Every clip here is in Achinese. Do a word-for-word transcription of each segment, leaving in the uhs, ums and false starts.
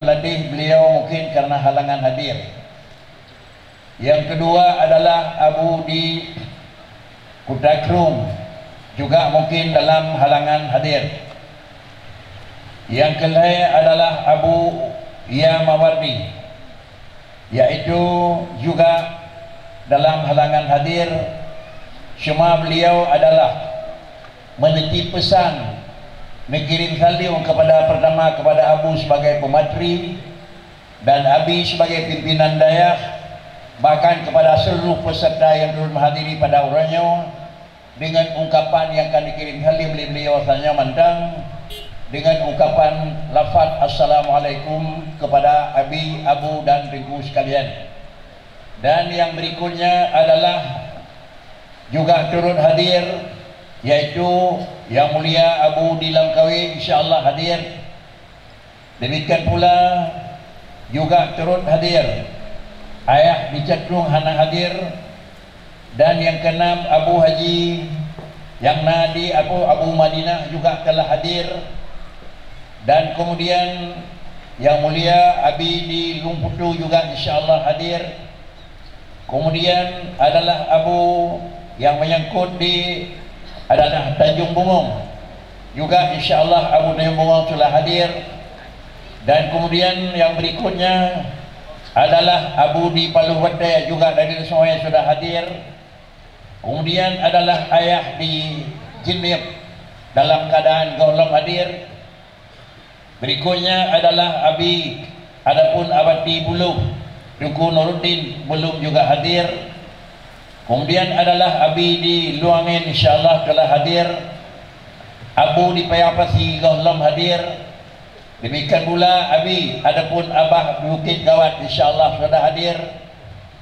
Ladeh beliau mungkin karena halangan hadir. Yang kedua adalah Abu di Kuta Krueng, juga mungkin dalam halangan hadir. Yang kelhèe adalah Abu Ya Mawardi, yaitu juga dalam halangan hadir, cuma beliau adalah menitip pesan, mengirim saleuem kepada, pertama kepada Abu sebagai pemateri dan Abi sebagai pimpinan dayah, bahkan kepada seluruh peserta yang turut menghadiri pada uroe nyoe, dengan ungkapan yang ka dikirim saleuem lé beliau sajan mantong, dengan ungkapan lafaz Assalamualaikum kepada Abi, Abu dan Teungku sekalian. Dan yang berikutnya adalah juga turut hadir, yaitu Yang Mulia Abu di Langkawi, insya Allah hadir. Demikian pula juga turut hadir Ayah di Cakrueng hana hadir, dan yang keenam Abu Haji yang na di Abu, Abu Madinah juga telah hadir, dan kemudian Yang Mulia Abi di Lumputu juga insya Allah hadir. Kemudian adalah Abu yang menyangkut di adalah Tanjung Bungong. Juga insya Allah Abu Tanjung Bungong sudah hadir. Dan kemudian yang berikutnya adalah Abu di Paluh Batèe juga dari Sungai sudah hadir. Kemudian adalah Ayah di Jeunieb dalam keadaan gohlom hadir. Berikutnya adalah Abi, adapun Abati Buluh, Teungku Nuruddin belum juga hadir. Kemudian adalah Abi di Luangen, insya Allah telah hadir. Abu di Paya Pasi gohlom hadir. Demikian pula Abi, adapun Abah di Bukit Gawat, insya Allah sudah hadir.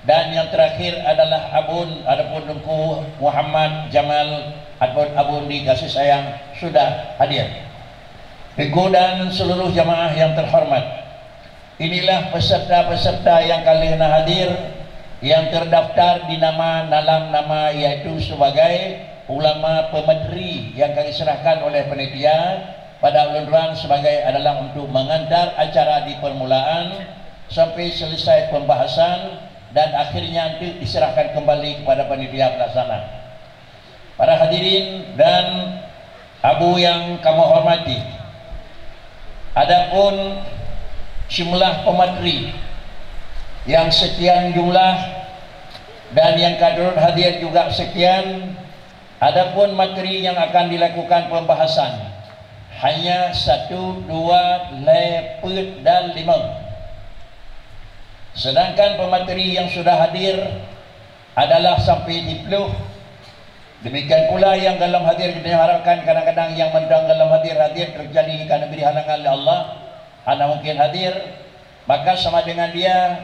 Dan yang terakhir adalah Abon, adapun Teungku Muhammad Jamal, adapun Abon di Kasih Sayang sudah hadir. Teungku dan seluruh jamaah yang terhormat, inilah peserta-peserta yang ka lheueh na hadir, yang terdaftar di nama, dalam nama, yaitu sebagai ulama pemateri yang ka diserahkan oleh panitia pada ulôn droen sebagai adalah untuk mengantar acara di permulaan sampai selesai pembahasan dan akhirnya nanti diserahkan kembali kepada panitia pelaksana. Para hadirin dan Abu yang kamoe hormati, adapun jumlah pemateri yang sekian jumlah dan yang ka turut hadir juga sekian, adapun materi yang akan dilakukan pembahasan hanya satu, dua, lhèe, peuet, dan limong. Sedangkan pemateri yang sudah hadir adalah sampai di ploh. Demikian pula yang gohlom hadir, kita harapkan kadang-kadang yang mantong gohlom hadir, hadir terjadi karena diberi halangan oleh Allah, hana mungkin hadir, maka sama dengan dia,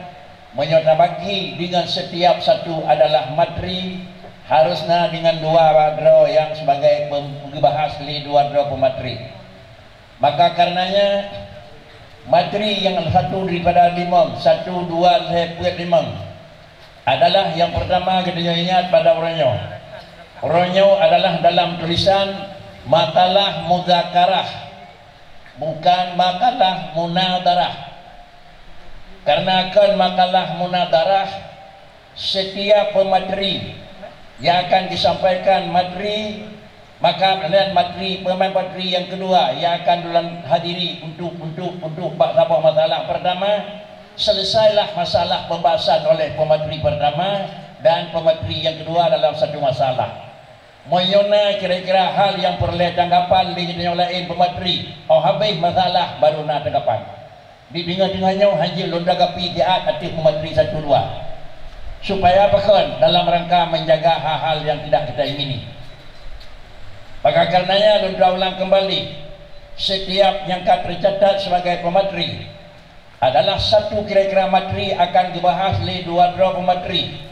meunyoe tabagi dengan setiap satu adalah materi, harusnya dengan dua droe yang sebagai pem-, geubahas lé dua droe pemateri. Maka karenanya, materi yang satu daripada limong, satu, dua, lhèe, peuet, limong, adalah yang pertama geutanyoe ingat pada uroe nyoe. Uroe nyoe adalah dalam tulisan makalah muzakarah, bukan makalah munadarah. Karena kon makalah munadarah, setiap pemateri yang akan disampaikan materi, maka dan materi, pemain materi yang kedua yang akan ulôn hadiri untuk, untuk, untuk bak saboh masalah pertama, selesailah masalah pembahasan oleh pemateri pertama dan pemateri yang kedua dalam satu masalah. Meunyoe na kira-kira hal yang peureulèe tanggapan lé geutanyoe laén pemateri, 'oh habéh masalah baru na tanggapan. Di teungoh-teungoh nyoe hana jeuet lôn tanggapi siat ateueh pemateri satu dua. Supaya pakon dalam rangka menjaga hal-hal yang tidak kita ingini. Maka karenanya lôn ulang kembali, setiap nyang ka tercatat sebagai pemateri adalah satu kira-kira materi akan dibahas lé dua droe pemateri.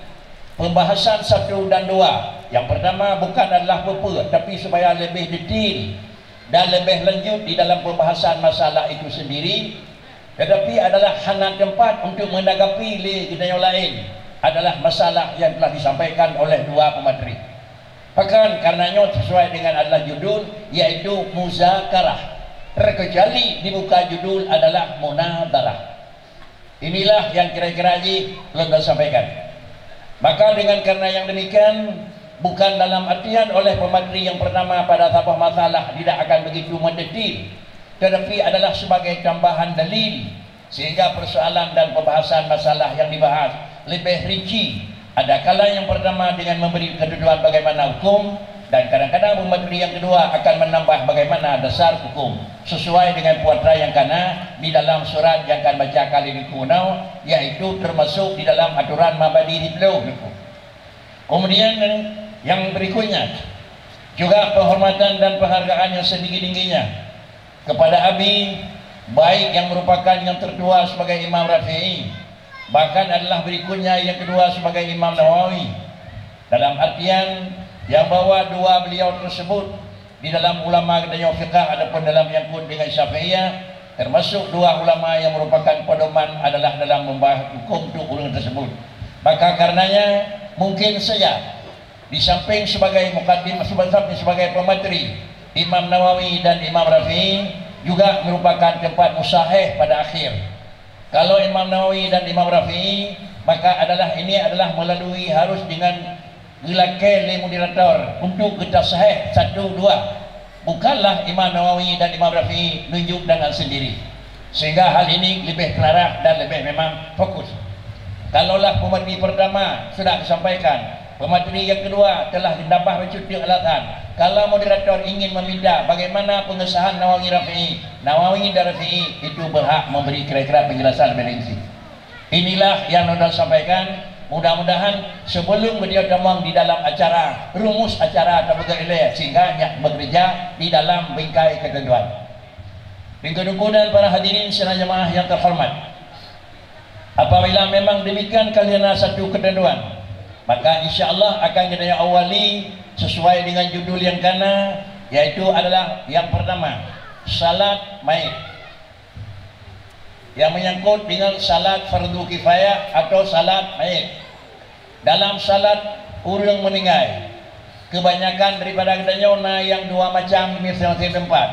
Pembahasan satu dan dua, yang pertama bukan adalah peue-peue, tapi supaya lebih detail dan lebih lanjut di dalam pembahasan masalah itu sendiri, tetapi adalah hana tempat untuk menanggapi lé geutanyoe laén adalah masalah yang telah disampaikan oleh dua pemateri. Pakon, karena nyoe sesuai dengan adalah judul, yaitu muzakarah. terkecuali dibuka judul adalah munadharah. Inilah yang kira-kira jih lôn sampaikan. Maka dengan karena yang demikian, bukan dalam artian oleh pemateri yang pertama pada saboh masalah tidak akan begitu mendetil, tetapi adalah sebagai tambahan dalil, sehingga persoalan dan pembahasan masalah yang dibahas lebih rinci. Adakala yang pertama dengan memberi ketentuan bagaimana hukum, dan kadang-kadang pemateri yang kedua akan menambah bagaimana dasar hukum sesuai dengan putra yang kana di dalam surat yang akan baca kali niku nyoe, yaitu termasuk di dalam aturan mabadi di Kemudian yang berikutnya, juga penghormatan dan penghargaan yang setinggi-tingginya kepada Abi, baik yang merupakan yang tertua sebagai Imam Rafi'i, bahkan adalah berikutnya yang kedua sebagai Imam Nawawi. Dalam artian yang bahwa dua beliau tersebut di dalam ulama geutanyoe fiqah ataupun dalam nyangkut dengan Syafi'iyah, termasuk dua ulama yang merupakan pedoman adalah dalam membahas hukum tu ureuëng tersebut. Maka karenanya, mungkin saja di samping sebagai mukaddim, sebagai, sebagai pemateri, Imam Nawawi dan Imam Rafi'i juga merupakan tempat musahih pada akhir. Kalau Imam Nawawi dan Imam Rafi'i, maka adalah ini adalah melalui harus dengan geulakée lé moderator untuk geutasahih satu dua, bukanlah Imam Nawawi dan Imam Rafi'i nunjuk dengan sendiri, sehingga hal ini lebih telarah dan lebih memang fokus. Kalaulah pemateri pertama sudah disampaikan, pemateri yang kedua telah ditambah bacut alasan. Kalau moderator ingin meminta bagaimana pengesahan Nawawi Rafi'i, Nawawi dan Rafi'i itu berhak memberi kira-kira penjelasan lebih rinci. Inilah yang ulôn sampaikan. Mudah-mudahan sebelum beliau tamong di dalam acara, rumus acara tapeugah ilée sehingga nyak bekerja di dalam bingkai ketentuan. Teungku-teungku dan para hadirin sidang jamaah yang terhormat, apabila memang demikian kalian satu ketentuan, maka insya Allah akan kita awali sesuai dengan judul yang kana, yaitu adalah yang pertama, salat mayit. Yang menyangkut dengan salat fardu kifayah atau salat mayit. Dalam salat ureuëng meuninggai, kebanyakan daripada geutanyoe na nyang dua macam di masing-masing teumpat.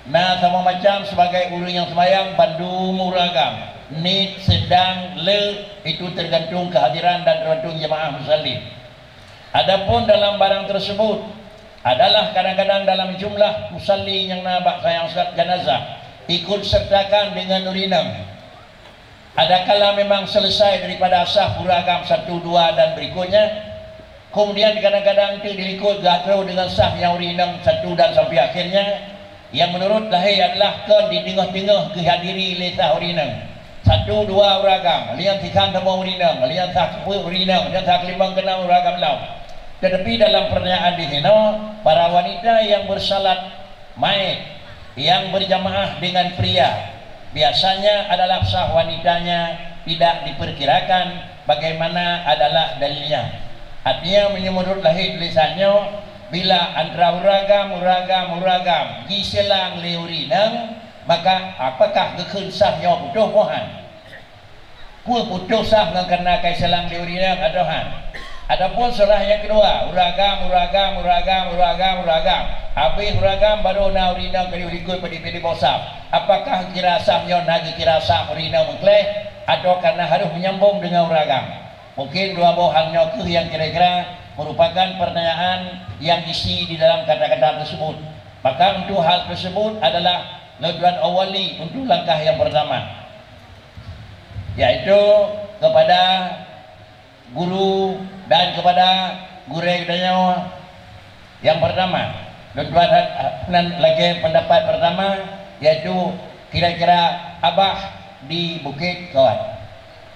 Na saboh macam sebagai ureuëng nyang seumayang bandum ureuëng agam, niet, seudang, le, itu tergantung kehadiran dan tergantung jamaah musallin. Adapun dalam barang tersebut adalah kadang-kadang dalam jumlah musalli nyang na bak sayang salat janazah ikut sertakan dengan ureuëng inong. Adakala memang selesai daripada saf ureuëng agam satu, dua dan berikutnya, kemudian kadang-kadang tu dilikot geuatô dengan saf nyang ureuëng inong satu dan sampai akhirnya, yang menurut lahé adalah kon di teungoh-teungoh geuhadiri lé saf ureuëng inong. Satu, dua ureuëng agam, liang sisan teuma ureuëng inong, liang saf keupeuet ureuëng inong, liang saf keulimong keunan ureuëng agam lom. Tetapi dalam pertanyaan di sinoe, para wanita yang bersalat mayit yang berjamaah dengan pria, biasanya adalah saf wanitanya tidak diperkirakan bagaimana adalah dalilnya. Artinya, meunyoe menurut lahé tulisan nyoe, bila antara ureuëng agam, ureuëng agam, ureuëng agam jiseulang lé ureuëng inong, maka apakah geukheun saf nyoe putôh? Peue putôh saf ngon kareuna ka iseulang lé ureuëng inong atawa han? Adapun salat nyang keudua, ureuëng agam, ureuëng agam, ureuëng agam, ureuëng agam, ureuëng agam, habéh ureuëng agam baru na ureuëng inong ka jeuet likot padum-padum boh saf. Apakah kira saf nyoe na geukira saf ureuëng inong meukleh, atawa kareuna harôh menyambung deungon ureuëng agam? Mungkin dua boh hal nyoe kheueh nyang kira-kira merupakan pertanyaan yang isi di dalam kata-kata tersebut. Maka untuk hal tersebut adalah lôn tuan awali untuk langkah yang pertama, yaitu kepada guru dan kepada gurée geutanyoe. Yang pertama, lôn tuan nan lagée pendapat pertama, yaitu kira-kira Abah di Bukit Kawat.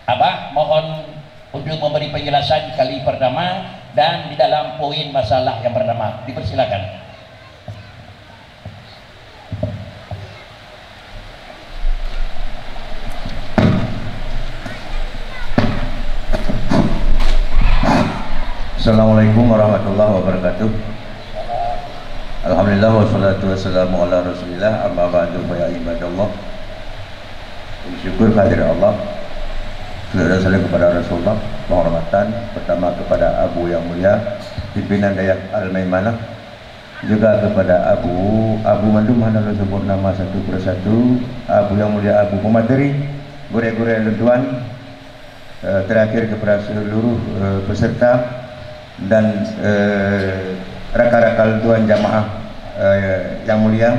Abah mohon untuk memberi penjelasan kali pertama dan di dalam poin masalah yang pertama. Dipersilakan. Assalamualaikum warahmatullahi wabarakatuh. Alhamdulillah, wassalatu wassalamu ala Rasulillah, amma ba'du, fa ya ibadallah. Syukur kehadirat Allah. Salawat dan salam kepada Rasulullah. Penghormatan pertama kepada Abu yang Mulia, pimpinan Dayah Al-Maimanah, Juga kepada Abu, Abu mandum hana lôn sebut nama satu persatu, Abu yang mulia Abu Pemateri, gurée-gurée lôn tuan, eh, terakhir kepada seluruh, eh, peserta dan, eh, rakan-rakan lôn tuan jamaah, eh, yang mulia.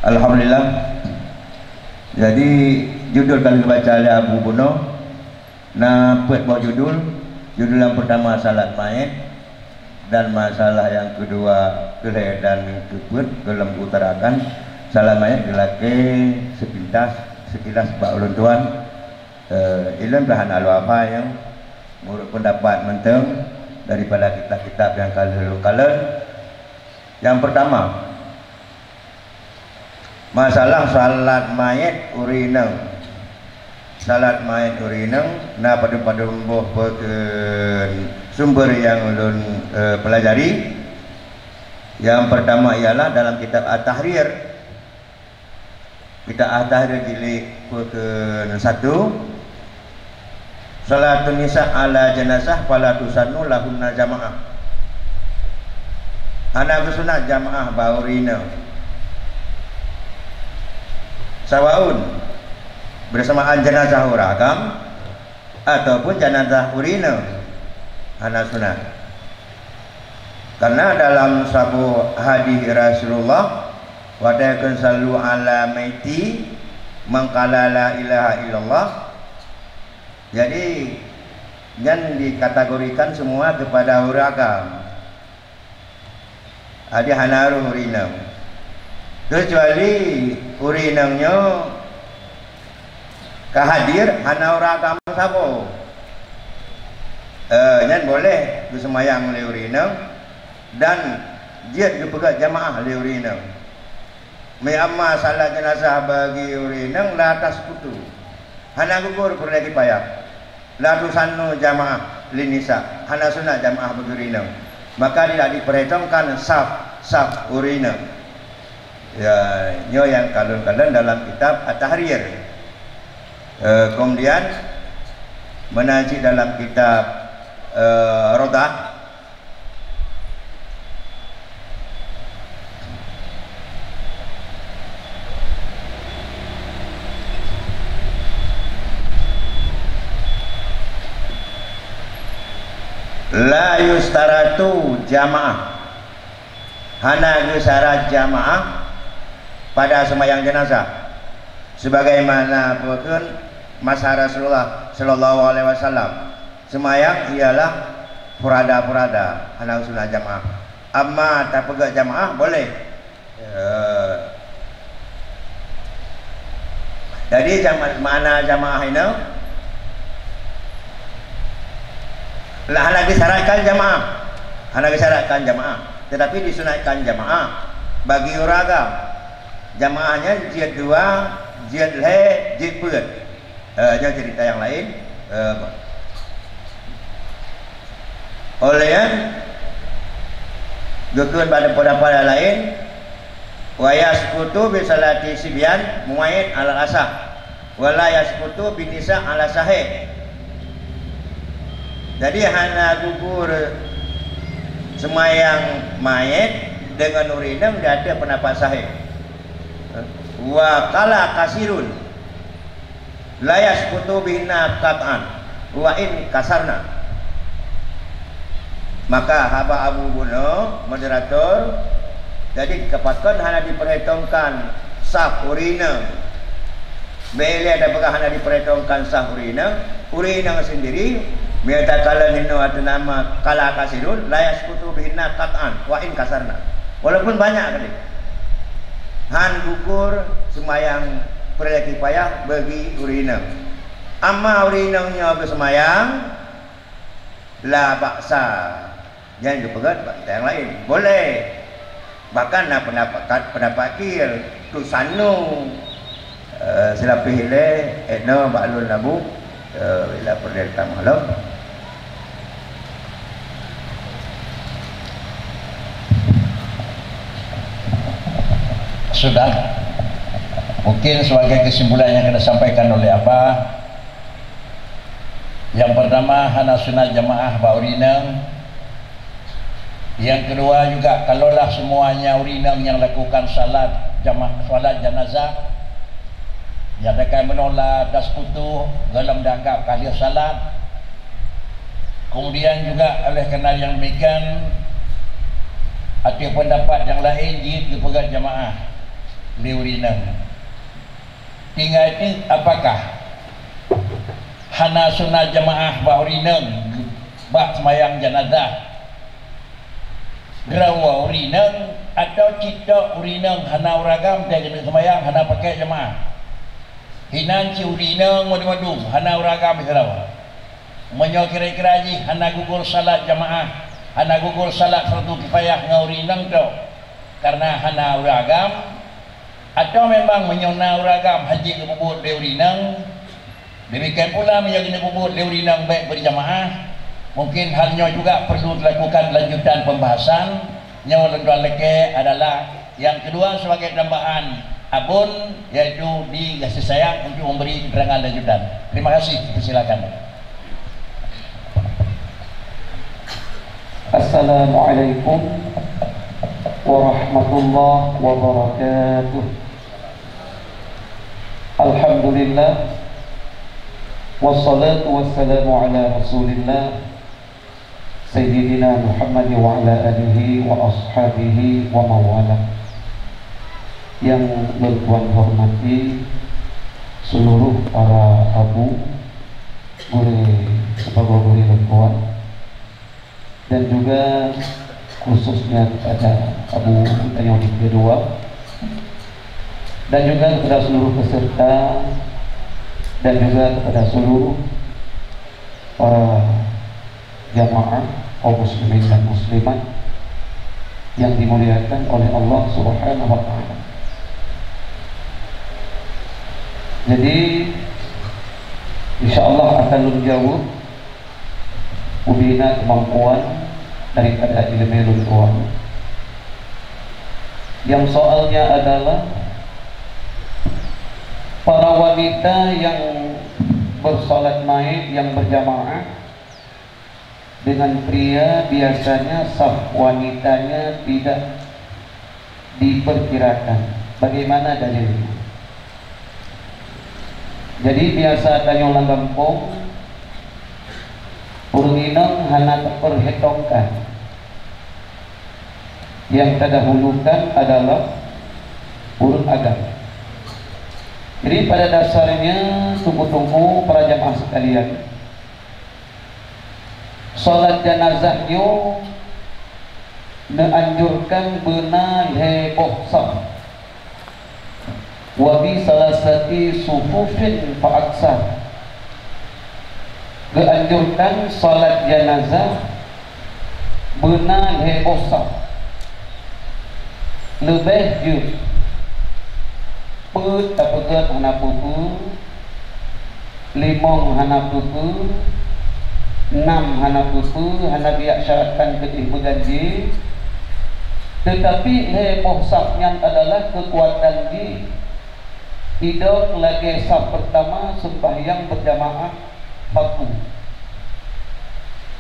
Alhamdulillah. Jadi, judul ka lheueh baca lé Abu bunoe, na peuet boh judul. Judul yang pertama salat mayit, dan masalah yang kedua keulhée dan keupeuet golom utarakan. Salat mayit geulakée sepintas, sekilas bak ulôn tuan. Eh, ilôn pih hana lôn hafai nyoe, meunurot pendapat mantong daripada kitab-kitab nyang ka lheueh lôn kalon. Yang pertama, masalah salat mayét ureuëng inong. Salat mayét ureuëng inong na padum-padum boh peue keu sumber nyang ulôn, eh, pelajari. Yang pertama ialah dalam kitab At-Tahrir. Kitab At-Tahrir jilid peue keu satu. Salatun nisa ala janazah fala tusannu lahunna jamaah. Hana geusunat jamaah bak ureuëng inong. Sawaun bersamaan janazah ureuëng agam ataupun janazah ureuëng inong, hana sunat. Karena dalam saboh hadis Rasulullah, watée kheun sallu ala maiti man qala la ilaha illallah, jadi, nyan dikategorikan semua kepada ureuëng agam. Jadi, hana harôh ureuëng inong. Kecuali ureuëng inong nyoe ka hadir, hana ureuëng agam saboh. Eh, nyan boleh geuseumayang lé ureuëng inong dan jeuet geupeugét jamaah lé ureuëng inong. Meuamma salat jenazah bagi ureuëng inong la tasqutu. Hana gugur peureulée kifayah. La tusannu jamaah lin nisa. Hana sunat jamaah bagi ureuëng inong. Maka tidak diperhitungkan saf, saf ureuëng inong. Ya, nyoe nyang kalon-kalon dalam kitab At-Tahrir. Eh, kemudian, meunan cit dalam kitab, eh, Rodah, la yustaratu jamaah. Hana geusyarat jamaah pada seumayang jenazah. Sebagaimana peue kheun masa Rasulullah sallallahu alaihi wasallam. Seumayang ialah furada-furada, hana sunat jamaah. Amma tapeugét jamaah boleh. Eh, jadi jama-, makna jamaah inoe, lah hana disyaratkan jamaah, hana disyaratkan jamaah, tetapi disunatkan jamaah bagi ureuëng agam. Jamaah nyan jeuet dua, jeuet lhée, jeuet peuet. Eh, nyan cerita nyang laén. Eh, oleh nyan, geukheun bak pendapat nyang laén, wa yasqutu bi salati sibyan muayyad ala asah, wa la yasqutu bin nisa ala sahih. Jadi, hana gugur seumayang mayét deungon ureuëng inong di ateueh pendapat sahih. Wa qala kasirun. La yasqutu bihinna qat'an wa in kasarna. Maka haba Abu bunoe, moderator, jadi keupakon hana diperhitungkan saf ureuëng inong. Bék lé tapeugah hana diperhitungkan saf ureuëng inong, ureuëng inong sendiri, meunyo takalon inoe ateueh nama qala kasirun, la yasqutu bihinna qat'an wa in kasarna. Walaupun banyak tadi. Han gugur seumayang peureulée kifayah bagi ureuëng inong. Amma ureuëng inong nyoe geuseumayang, la ba'sa. Nyan geupeugét bak kita nyang laén. Boleh. Bahkan na pendapat, pendapat kil, tusannu, eh, seulapéh ilée, eh, no, bak lôn labu, eh, ila peureulée tamah lom. Sudah. Mungkin sebagai kesimpulan yang kena sampaikan oleh Abah, yang pertama, hana sunat jamaah bak ureuëng inong. Nyang keudua juga, kalaulah semuanya ureueng inong nyang lakukan salat jama-, salat janazah, nyatakan meunoe la tasqutu, golom dianggap ka lheueh salat. Kemudian juga oleh karena yang demikian, ateueh pendapat yang lain jeuet geupeugét jamaah lé ureueng inong. Tinggai teuk apakah hana sunat jamaah bak ureueng inong bak seumayang janazah? Droe ureueng inong atawa cit tok ureueng inong hana ureueng agam keuneuk seumayang hana pakai jamaah? Hinan cit ureueng inong mandum-mandum hana ureueng agam sidroe. Meunyoe kira-kira jih hana gugur salat jamaah, hana gugur salat fardu kifayah ngon ureueng inong tok, karena hana ureueng agam, Atawa memang meunyoe na ureueng agam hana jeuet geupeubuet lé ureueng inong, demikian pula meunyoe geupeubuet lé ureueng inong bèk beujamaah, mungkin hal nyoe juga perlu dilakukan lanjutan pembahasan. Nyoe lôn tuan lakèe adalah nyang keudua sebagai tambahan abon, yaitu di kasih sayang untuk memberi keterangan lanjutan. Terima kasih, dipersilakan. Assalamualaikum warahmatullahi wabarakatuh. Alhamdulillah, wassalatu wassalamu ala Rasulillah, Sayyidina Muhammad wa ala alihi wa ashabihi wa mawalah. Yang lôn tuan hormati seluruh para abu, gurèe, sebagai gurèe lôn tuan, dan juga khususnya kepada Abu Tanyong kedua, dan juga kepada seluruh peserta, dan juga kepada seluruh para jamaah kaum muslimin dan muslimat yang dimuliakan oleh Allah Subhanahu wa Ta'ala. Jadi, insya Allah akan lôn jawab ubena kemampuan daripada ileumèe lôn tuan. Yang soalnya adalah para wanita yang bersalat maet, yang berjamaah dengan pria, biasanya saf wanitanya tidak diperkirakan. Bagaimana dalilnya? Jadi, biasa tanyoe lam gampông, ureueng inong hana teupeurhitongkan. Nyang tadahulukan adalah ureueng agam. Jadi, pada dasarnya, teungku-teungku, para jamaah sekalian, salat janazah nyoe neuanjurkan beuna lhèe boh saf. Wa bi salasati sufufin fa aksar. Geuanjurkan salat janazah beuna lhèe boh saf. Leubeh jeuet peuet tapeugèt hana peue-peue, limong hana peue-peue, nam hana peue-peue, hana bak syaratkan keudéh meuganjé, teutapi lhèe boh saf nyan adalah keukuatan jih. Idong lagèe saf peurtama seumbahyang beurjamaah fardu.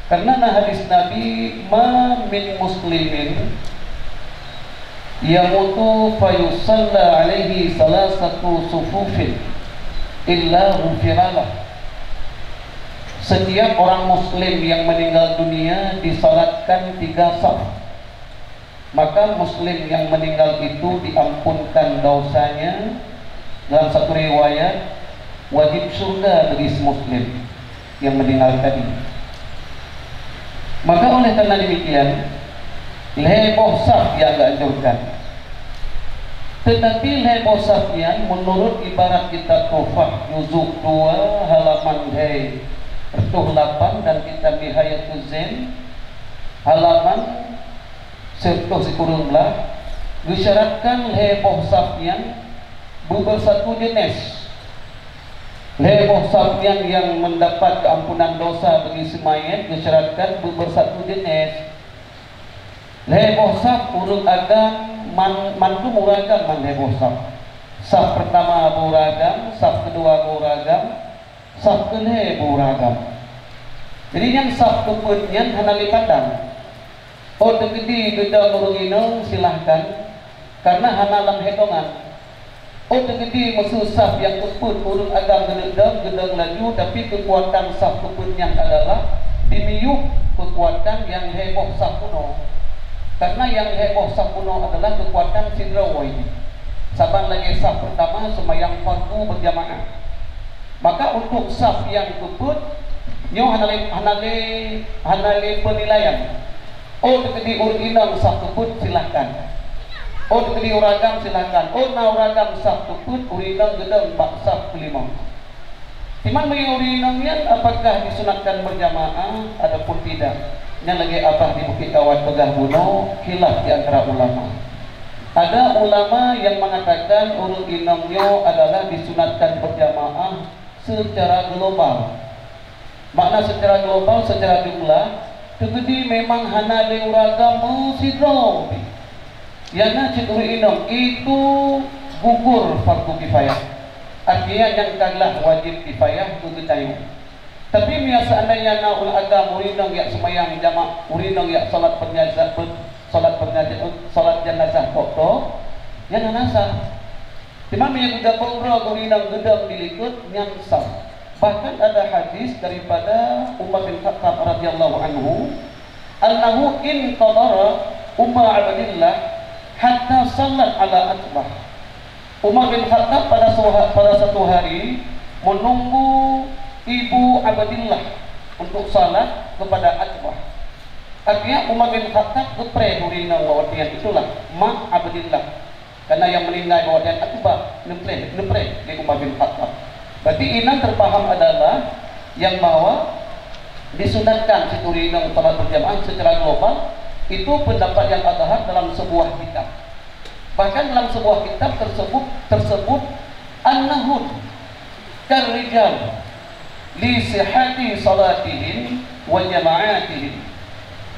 Karena na hadis Nabi, "Ma min muslimin yamutu fayusalla alaihi salasatu sufufin illa ghufira lah." Setiap orang muslim yang meninggal dunia disalatkan tiga saf, maka muslim yang meninggal itu diampunkan dosanya. Dalam satu riwayat, wajib surga bagi si muslim yang meninggal tadi. Maka oleh karena demikian, lhèe boh saf nyang geuanjurkan. Tetapi lhèe boh saf nyan, menurut ibarat kitab Tuhfah juzuk dua halaman lhèe reutôh lapan dan kitab Nihayatul Zain halaman sireutôh sikureueng blah, geusyaratkan lhèe boh saf nyan beubersatu jeunesse. Lhèe boh saf nyan nyang mendapat keampunan dosa bagi si manyét geusyaratkan beubersatu jeunesse. Lhèe boh saf ureueng agam man-, mandum ureueng agam ban lhèe boh saf. Saf peurtama bak ureueng agam, saf keudua bak ureueng agam, saf keulhèe bak ureueng agam. Jadi nyan saf keupeuet nyan hana lé pandang. Oh teukeudi geudong ureuëng inong, silahkan, karena hana lam hitongan. Oh teukeudi meuseu saf nyang keupeuet ureuëng agam geuneuk dong, geudong laju, tapi keukuatan saf keupeuet nyan adalah dimiyueb keukuatan nyang lhée boh saf bunoe. Karena nyang lhée boh saf bunoe adalah keukuatan sidroe, saban lagée saf peurtama seumayang fardu beujamaah. Maka untuk saf nyang keupeuet nyoe hana lé, hana lé, hana lé peunilaian. Oh teukeudi ureuëng inong saf keupeuet, silahkan. Oh teukeudi ureuëng agam, silahkan. Oh na ureuëng agam saf keupeuet, ureuëng inong geudong bak saf keulimong. Teuma meunyoe ureuëng inong nyan apakah disunatkan berjamaah ataupun tidak? Nyan lagée abah di Bukit Kawat peugah bunoe, khilaf di antara ulama. Ada ulama yang mengatakan ureuëng inong nyoe adalah disunatkan berjamaah secara global. Makna secara global, secara jumlah, teukeudi memang hana lé ureuëng agam meusidroe pih. Nyang na cit ureuëng inong, itu gugur fardu kifayah. Artinya, nyang ka glah wajib kifayah keu geutanyoe. Tapi, meunyoe seandainya na ureuëng agam ureuëng inong jak seumayang jama-, ureuëng inong jak salat peunyazah, salat peunyazah, salat janazah tok-tok, nyan hana sah. Teuma meunyoe geugabong droe ureuëng inong geudong di likot, nyan sah. Bahkan ada hadis daripada Umar bin Khattab radhiyallahu anhu, annahu intadhara Umma Abdillah hatta sallat ala Atbah. Umar bin Khattab pada suha-, pada satu hari menunggu ibu Abdillah untuk salat kepada Atbah. Artinya Umar bin Khattab geupreh ureuëng inong, itulah mak Abdillah. Karena nyang meninggai bak watée Atbah neupreh, neupreh lé Umar bin Khattab. Berarti inan terpaham adalah nyang bahwa disunatkan cit ureuëng inong salat berjamaah secara global, itu pendapat yang azhar dalam sebuah kitab. Bahkan dalam sebuah kitab tersebut, tersebut annahu karrijal li sihhati salatihim wa jama'atihim.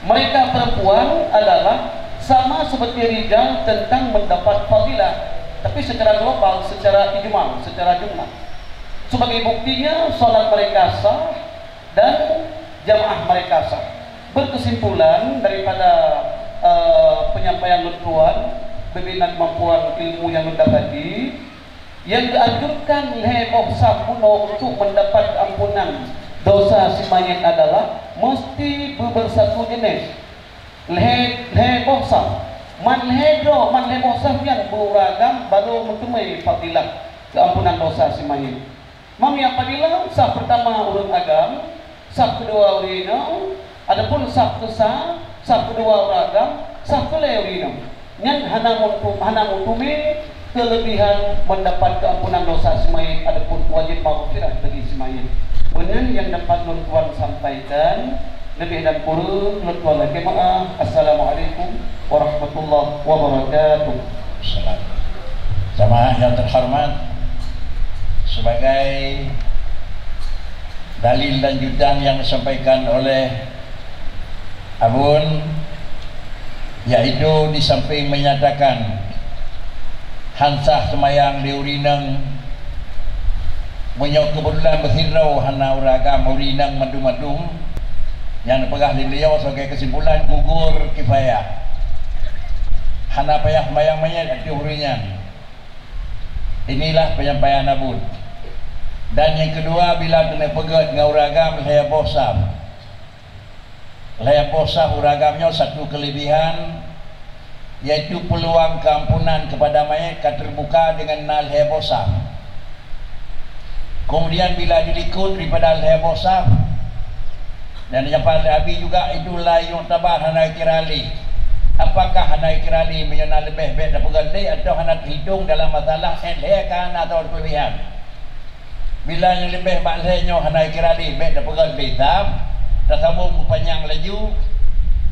Mereka perempuan adalah sama seperti rijal tentang mendapat fadilah, tapi secara global, secara ijmal, secara jumlah. Sebagai buktinya, salat mereka sah dan jamaah mereka sah. Berkesimpulan daripada, eh, penyampaian lôn tuan, bimbingan kemampuan ilmu yang lôn dapati, nyang geuanjurkan lhée boh saf bunoe untuk mendapat keampunan dosa si manyét adalah meusti beubersatu jeunesse. Lhée, lhée boh saf. Man lhée droe, man lhée boh saf nyan beu ureuëng agam barô meuteumé fadilah keampunan dosa si manyét. Meunyoe apabila saf peurtama ureuëng agam, saf keudua ureuëng inong, adapun saf keusa, saf keudua ureuëng agam, saf keulhée ureuëng inong, nyan hana meutu-, hana meuteumé keulebihan mendapat keampunan dosa si manyét adapun wajéb maghfirah bagi si manyét. Meunan nyang dapat lôn tuan sampaikan, leubeh dan kureueng lôn tuan lakée meu'ah. Assalamualaikum warahmatullahi wabarakatuh. Salam. Jamaah yang terhormat, sebagai dalil lanjutan yang disampaikan oleh Abon, yaitu di samping menyatakan han sah seumayang di ureuëng inong, meunyoe keubeutulan beusidroe hana ureuëng agam ureuëng inong mandum-mandum, nyang neupeugah lé beliau sebagai kesimpulan gugur kifayah. Hana payah seumayang manyét ateueh ureuëng nyan. Inilah penyampaian Abon. Dan nyang keudua, bila keuneuk peugét ngon ureuëng agam lhée boh saf. Lhée boh saf ureuëng agam nyoe satu keulebihan, yaitu peuluang keuampunan keupada manyét ka teubuka deungon na lhée boh saf. Keumudian bila dilikot daripada lhée boh saf, dan nyang paléng abéh juga itu la yu'tabar, hana kira lé. Apakah hana kira lé? Meunyoe na leubeh bék tapeugét lé, atawa hana teuhitong dalam masalah lhée ka na atawa keulebihan. Bila nyang leubeh bak lhée nyoe hana kira lé, bék tapeugét lé, tam, tasambong meupanyang laju,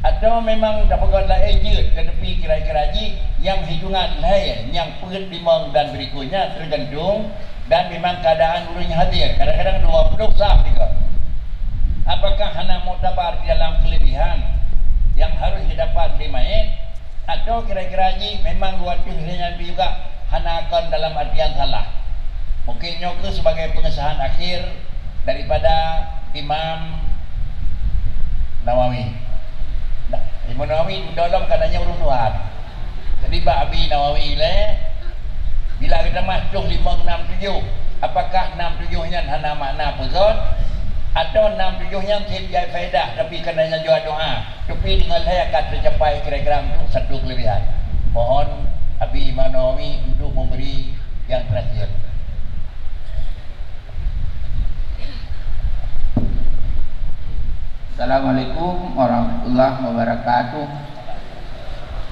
atawa memang tapeugét laén jeuet keu tepi kira-kira jih nyang hitungan lhée nyang peuet, limong dan berikutnya, tergantung dan memang keadaan ureuëng hadir. Kadang-kadang dua puluh saf juga. Apakah hana muktabar di dalam kelebihan yang harus didapat di mait? Atau kira-kira jih memang dua puluh lhée nyan juga hana kon dalam artian salah? Mungkin nyoe keuh sebagai pengesahan akhir daripada Imam Nawawi. Nah, Imam Nawawi dudoe lom ka na nyoe ureuëng tuan. Jadi bak Abi Nawawi lé, bila geutamah tuh limong nam tujoh, apakah nam tujoh nyan hana makna peugöt? Atau nam tujoh nyan cit jai faedah, tapi ka na nyan jua doa, tapi deungon lhée akan teucapai kira-kira untuk satu kelebihan. Mohon Abi Imam Nawawi untuk memberi yang terakhir. Assalamualaikum warahmatullahi wabarakatuh.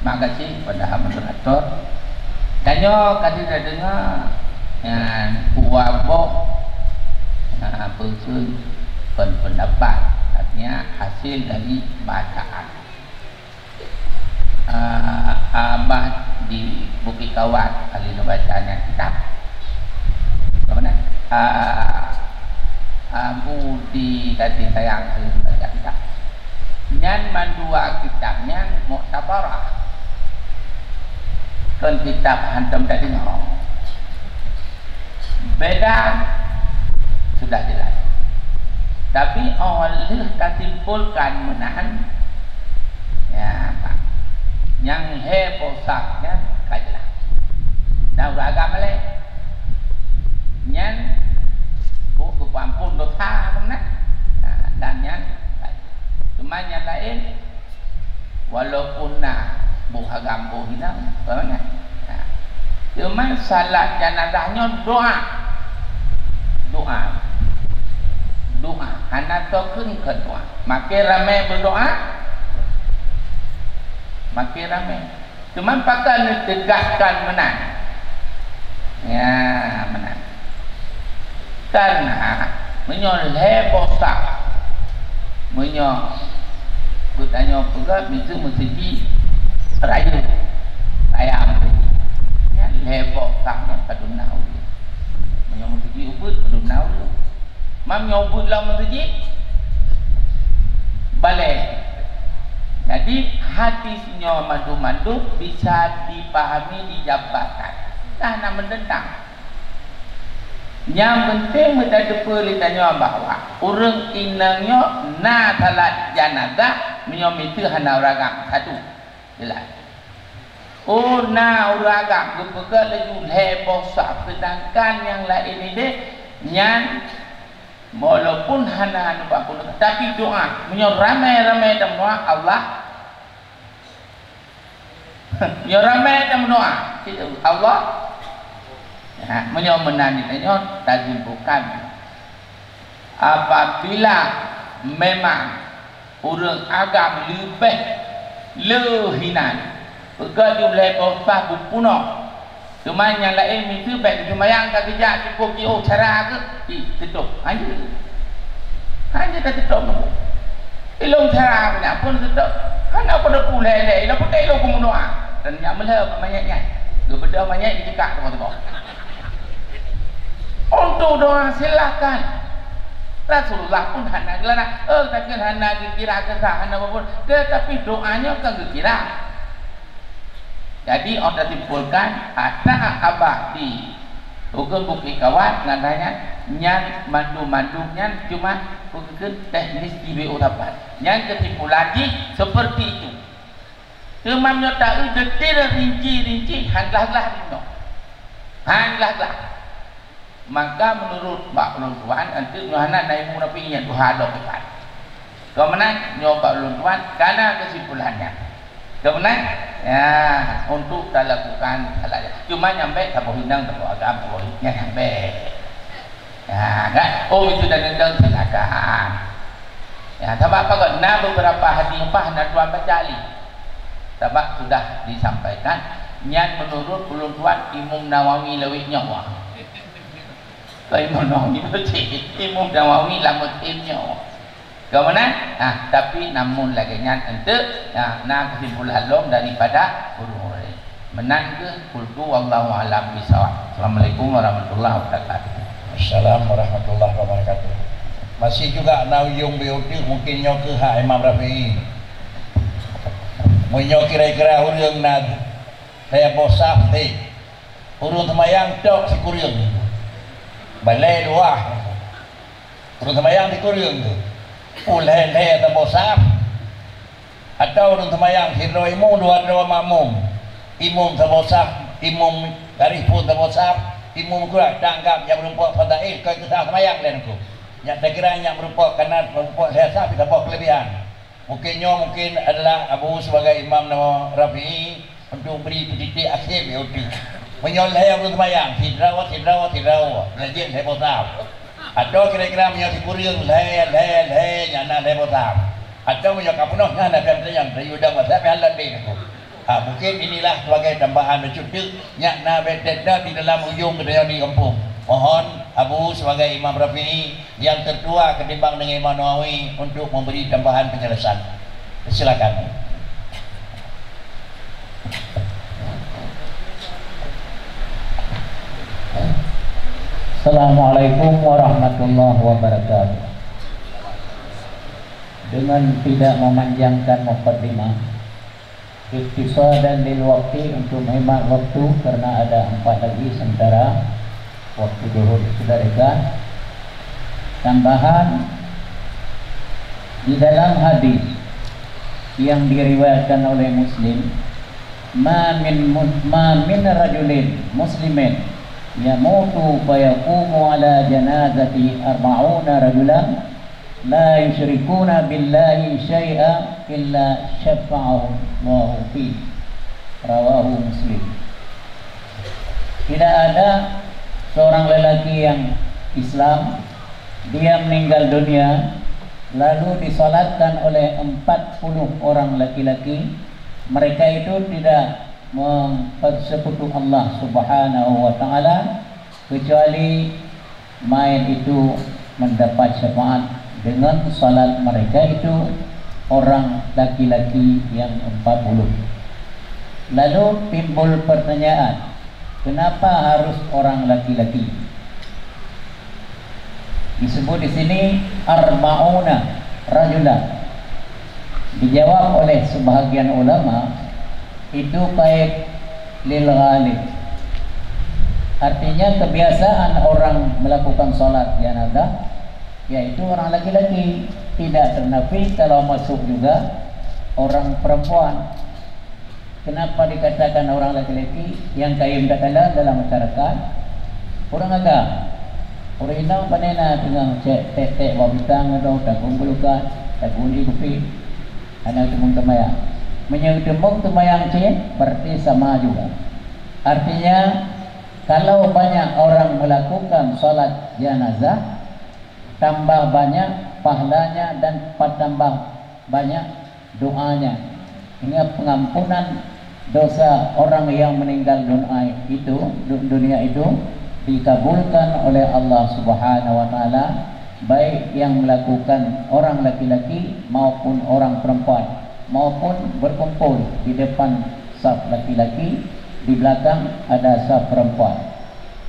Makasih pada moderator. Tanyoe ka tadeungoe nyan dua boh, na, peukeuh pen-, pendapat, artinya hasil dari bacaan. Ah, Abah di Bukit Kawat, ahli neubaca nyan kitab. Apa na? Ah, Abu di Dati Sayang, ahli neubaca kitab. Nyan mandua kitab nyan muktabarah. Kon kitab hantom tadi nyoe. Beda sudah jelas. Tapi óh lheueh tasimpulkan meunan, ya, Pak, nyang lhée boh saf nyan ka jelas. Dan ureuëng agam malée nyan, oh, geupeuampôn dosa meunan. Nah, dan nyan ka jelas. Cuma nyang laén, walaupun na boh agam boh inong, kon, nah. Cuma salat janazah nyoe doa. Doa. Doa. Hana tokheun keu doa. Makin ramé berdoa, makin ramé. Cuma pakon neutegaskan meunan. Ya, meunan. Karena meunyoe lhée boh saf, meunyoe geutanyoe peugah miseue meuseujid rayeuk, raya meuseujid, nyan lhée boh saf nyan padum na ureuëng. Meunyoe meuseujid ubit padum na ureuëng. Mam nyoe ubit lam meuseujid balée. Jadi hadis nyoe mandum-mandum bisa dipahami dijabarkan. Dah na meudentang. Nyang penting meutateupeue lé tanyoe bahwa ureuëng inong nyoe na salat janazah meunyoe miseue hana ureuëng agam, satu. Jelas. Oh, na ureuëng agam geupeugah laju lhée boh saf, seudangkan nyang laén ideh nyan walaupun hana neupampun, tapi doa. Meunyoe ramé-ramé tameudoa, Allah Nyoe ramé tameudoa, Allah. Nah, meunyoe meunan nyoe tajimpulkan, apabila memang ureuëng agam leubeh le hinan, peugah jumlah boh saf beupunoh, Teuma nyang laén miseue bék geuseumayang ka geujak, cukup jiôh cara geuh, ih, teutôp. Hana. Hana ka teutôp nunggu. Ilôn cara geuh nyan pun teutôp. Hana peue teupeu lé-lé, ilôn peuté ilôn keu meudoa. Dan nyak meulheueh bak manyét nyan. Geubeudôh manyét geucekak teuma-teuma. Untuk doa silakan. Rasulullah pun hana geularang. Eh, takheun hana geukira keu sah, hana peue pun. Tetapi doa nyoe ka geukira. Jadi, ôn tasimpulkan, ata abah di Ugôn Bukit Kawat, ngan nyan, nyan mandum-mandum nyan cuma bukon teknis di B O sapat. Nyan kesimpulan jih seperti itu. Teuma nyoe taeu detail rinci-rinci, han glah-glah nyoe. Han glah-glah. Maka, meunurot bak ulôn tuan, eunteuk nyoe hana na ibu napi nyang tuha dok iban. Keu meunan, nyoe bak ulôn tuan, kana keusimpulan nyan. Keu meunan, ya, untuk talakukan salah. Cuma nyang bék saboh inong, saboh agam, saboh nyan nyang bék. Ya, kan? Oh, itu dah nentang, silakan. Ya, sabab apa kok? Na beberapa hadis pah na tuan baca li. Sabab sudah disampaikan, nyan meunurot ulôn tuan Imam Nawawi lawét nyoe. Keu Imam Nawawi beutôi, Imam Nawawi lam musim nyoe. Keu meunan? Ah, tapi namun lagée nyan eunteuk, ah, na keusimpulan lom daripada ureuëng-ureuëng. Meunan kheueh, qultu wallahu a'lam bissawab. Assalamualaikum warahmatullahi wabarakatuh. Assalam warahmatullahi wabarakatuh. Masih juga na ujong B O T, mungkin nyoe kheueh hak Imam Rafi'i. Meunyoe kira-kira ureuëng na lhée boh saf, hei, ureuëng seumayang tok sikureueng. Balée luwah. Ureuëng seumayang sikureueng tu. Ulhée-lhée saboh saf. Atawa ureuëng seumayang sidroe imum, dua droe makmum, imum saboh saf, imum garéh phon saboh saf, imum keudroe, tanggab nyang meurumpok fadail, kon keusah seumayang lé nangku. Nyang takira nyang meurumpok kana meurumpok lhée saf, saboh keuleubihan. Mungkin nyoe mungkin adalah Abu sebagai imam nama Rafi'i untuk beri peutitik akhir di uteuk. Meunyoe lhée ureuëng seumayang, sidroe, sidroe, sidroe, lajét lhée boh saf. Atawa kira-kira meunyoe sikureueng lhée, lhée, lhée, nyan na lhée boh saf. Atawa meunyoe ka peunoh, nyan na pian teunyang, tayue dong masa pian lhée nangku. Ha, mungkin inilah sebagai tambahan bacut teuk, nyak na bak tenda di dalam ujong geutanyoe di gampông. Mohon Abu sebagai Imam Rafi'i nyang tertua ketimbang dengan Imam Nawawi untuk memberi tambahan penjelasan. Silakan. Assalamualaikum warahmatullahi wabarakatuh. Dengan tidak memanjangkan mukadimah, ikhtisaran lil waktu, untuk menghemat waktu, karena ada empat lagi sementara waktu duhur sudah dekat. Tambahan, di dalam hadis yang diriwayatkan oleh Muslim, "Ma min mu-, ma min rajulin muslimin yamutu fayaqumu ala janazati arba'una rajulan la yusyrikuna billahi syai'a illa syafa'ahullahu fi." Rawahu Muslim. Tidak ada seorang lelaki yang Islam, dia meninggal dunia, lalu disalatkan oleh empat puluh orang laki-laki, mereka itu tidak mempersekutu Allah Subhanahu wa Ta'ala, kecuali mayat itu mendapat syafaat dengan salat mereka itu orang laki-laki yang empat puluh. Lalu timbul pertanyaan, kenapa harus orang laki-laki? Disebut di sini arba'una rajulan. Dijawab oleh sebahagian ulama, itu kait lil ghalib. Artinya, kebiasaan orang melakukan salat jenazah yaitu orang laki-laki. Tidak ternafi kalau masuk juga orang perempuan. Kenapa dikatakan orang laki-laki? Nyang kayém takalon dalam masyarakat, ureuëng agam. Ureuëng inong pane na teungoh cek tek-tek bak bintang atau tagun bulukat, tagun di kupi, hana teumeung teumayang. Meunyoe teumeung teumayang cit, berarti sama juga. Artinya, kalau banyak orang melakukan salat jenazah, tambah banyak pahalanya dan patambah banyak doanya. Hingga pengampunan dosa orang yang meninggal dunia itu, du-, dunia itu dikabulkan oleh Allah Subhanahu wa Ta'ala, baik yang melakukan orang laki-laki maupun orang perempuan, maupun berkumpul di depan saf laki-laki, di belakang ada saf perempuan.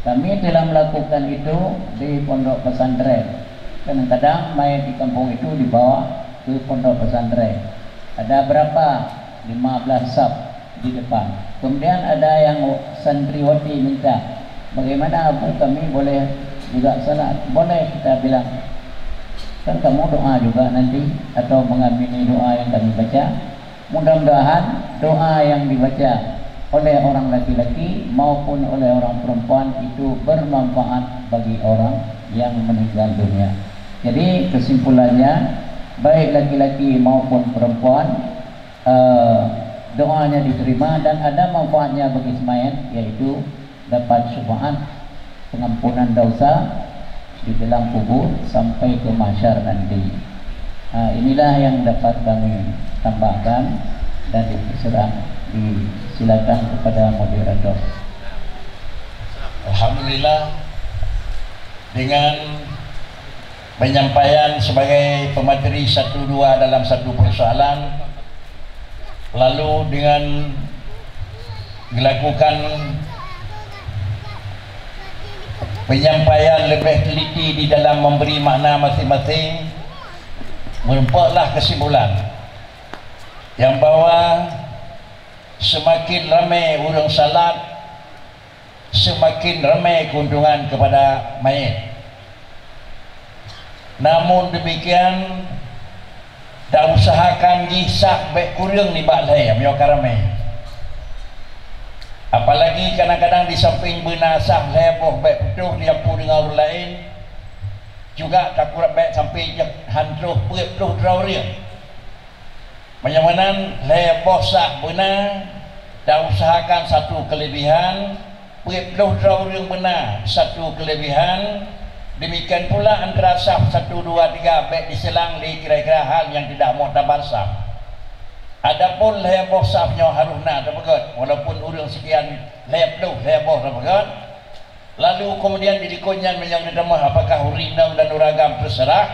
Kami telah melakukan itu di pondok pesantren. Kadang-kadang mayat di kampung itu dibawa ke pondok pesantren. Ada berapa? Lima belas saf di depan. Kemudian ada yang santriwati minta, "Bagaimana, Abu, kami boleh juga salat?" "Boleh," kita bilang. "Kan kamu doa juga nanti atau mengamini doa yang kami baca." Mudah-mudahan doa yang dibaca oleh orang laki-laki maupun oleh orang perempuan itu bermanfaat bagi orang yang meninggal dunia. Jadi, kesimpulannya, baik laki-laki maupun perempuan, eh, doanya diterima dan ada manfaatnya bagi seumayang, yaitu dapat syafaat pengampunan dosa di dalam kubur sampai ke mahsyar nanti. Ha, inilah yang dapat kami tambahkan dan dipersilakan, disilakan kepada moderator. Alhamdulillah, dengan penyampaian sebagai pemateri satu dua dalam satu persoalan, lalu dengan melakukan penyampaian lebih teliti di dalam memberi makna masing-masing, merumpoklah kesimpulan yang bahwa semakin ramai ureuëng salat, semakin ramai keuntungan kepada mayit. Namun demikian, Tausahakan jih sah bék kureueng nibak lhée meunyoe ka ramé. Apalagi kadang-kadang di sampéng beuna sah lhée boh bék putôh diampu deungon ureuëng laén, juga takureueng bék sampoe jeuet han troh peuet ploh droe ureuëng. Meunyoe meunan lhée boh sah beuna, tausahakan satu keulebihan, peuet ploh droe ureuëng beuna satu keulebihan, demikian pula antara saf satu, dua, tiga bék diseulang lé kira-kira hal nyang tidak muktabar saf. Adapun lhée boh saf nyoe harôh na teupeugét, walaupun ureuëng sekian lhée ploh lhée boh teupeugét, lalu keumudian di likot nyan meunyoe geutamah apakah ureuëng inong dan ureuëng agam teuseurah,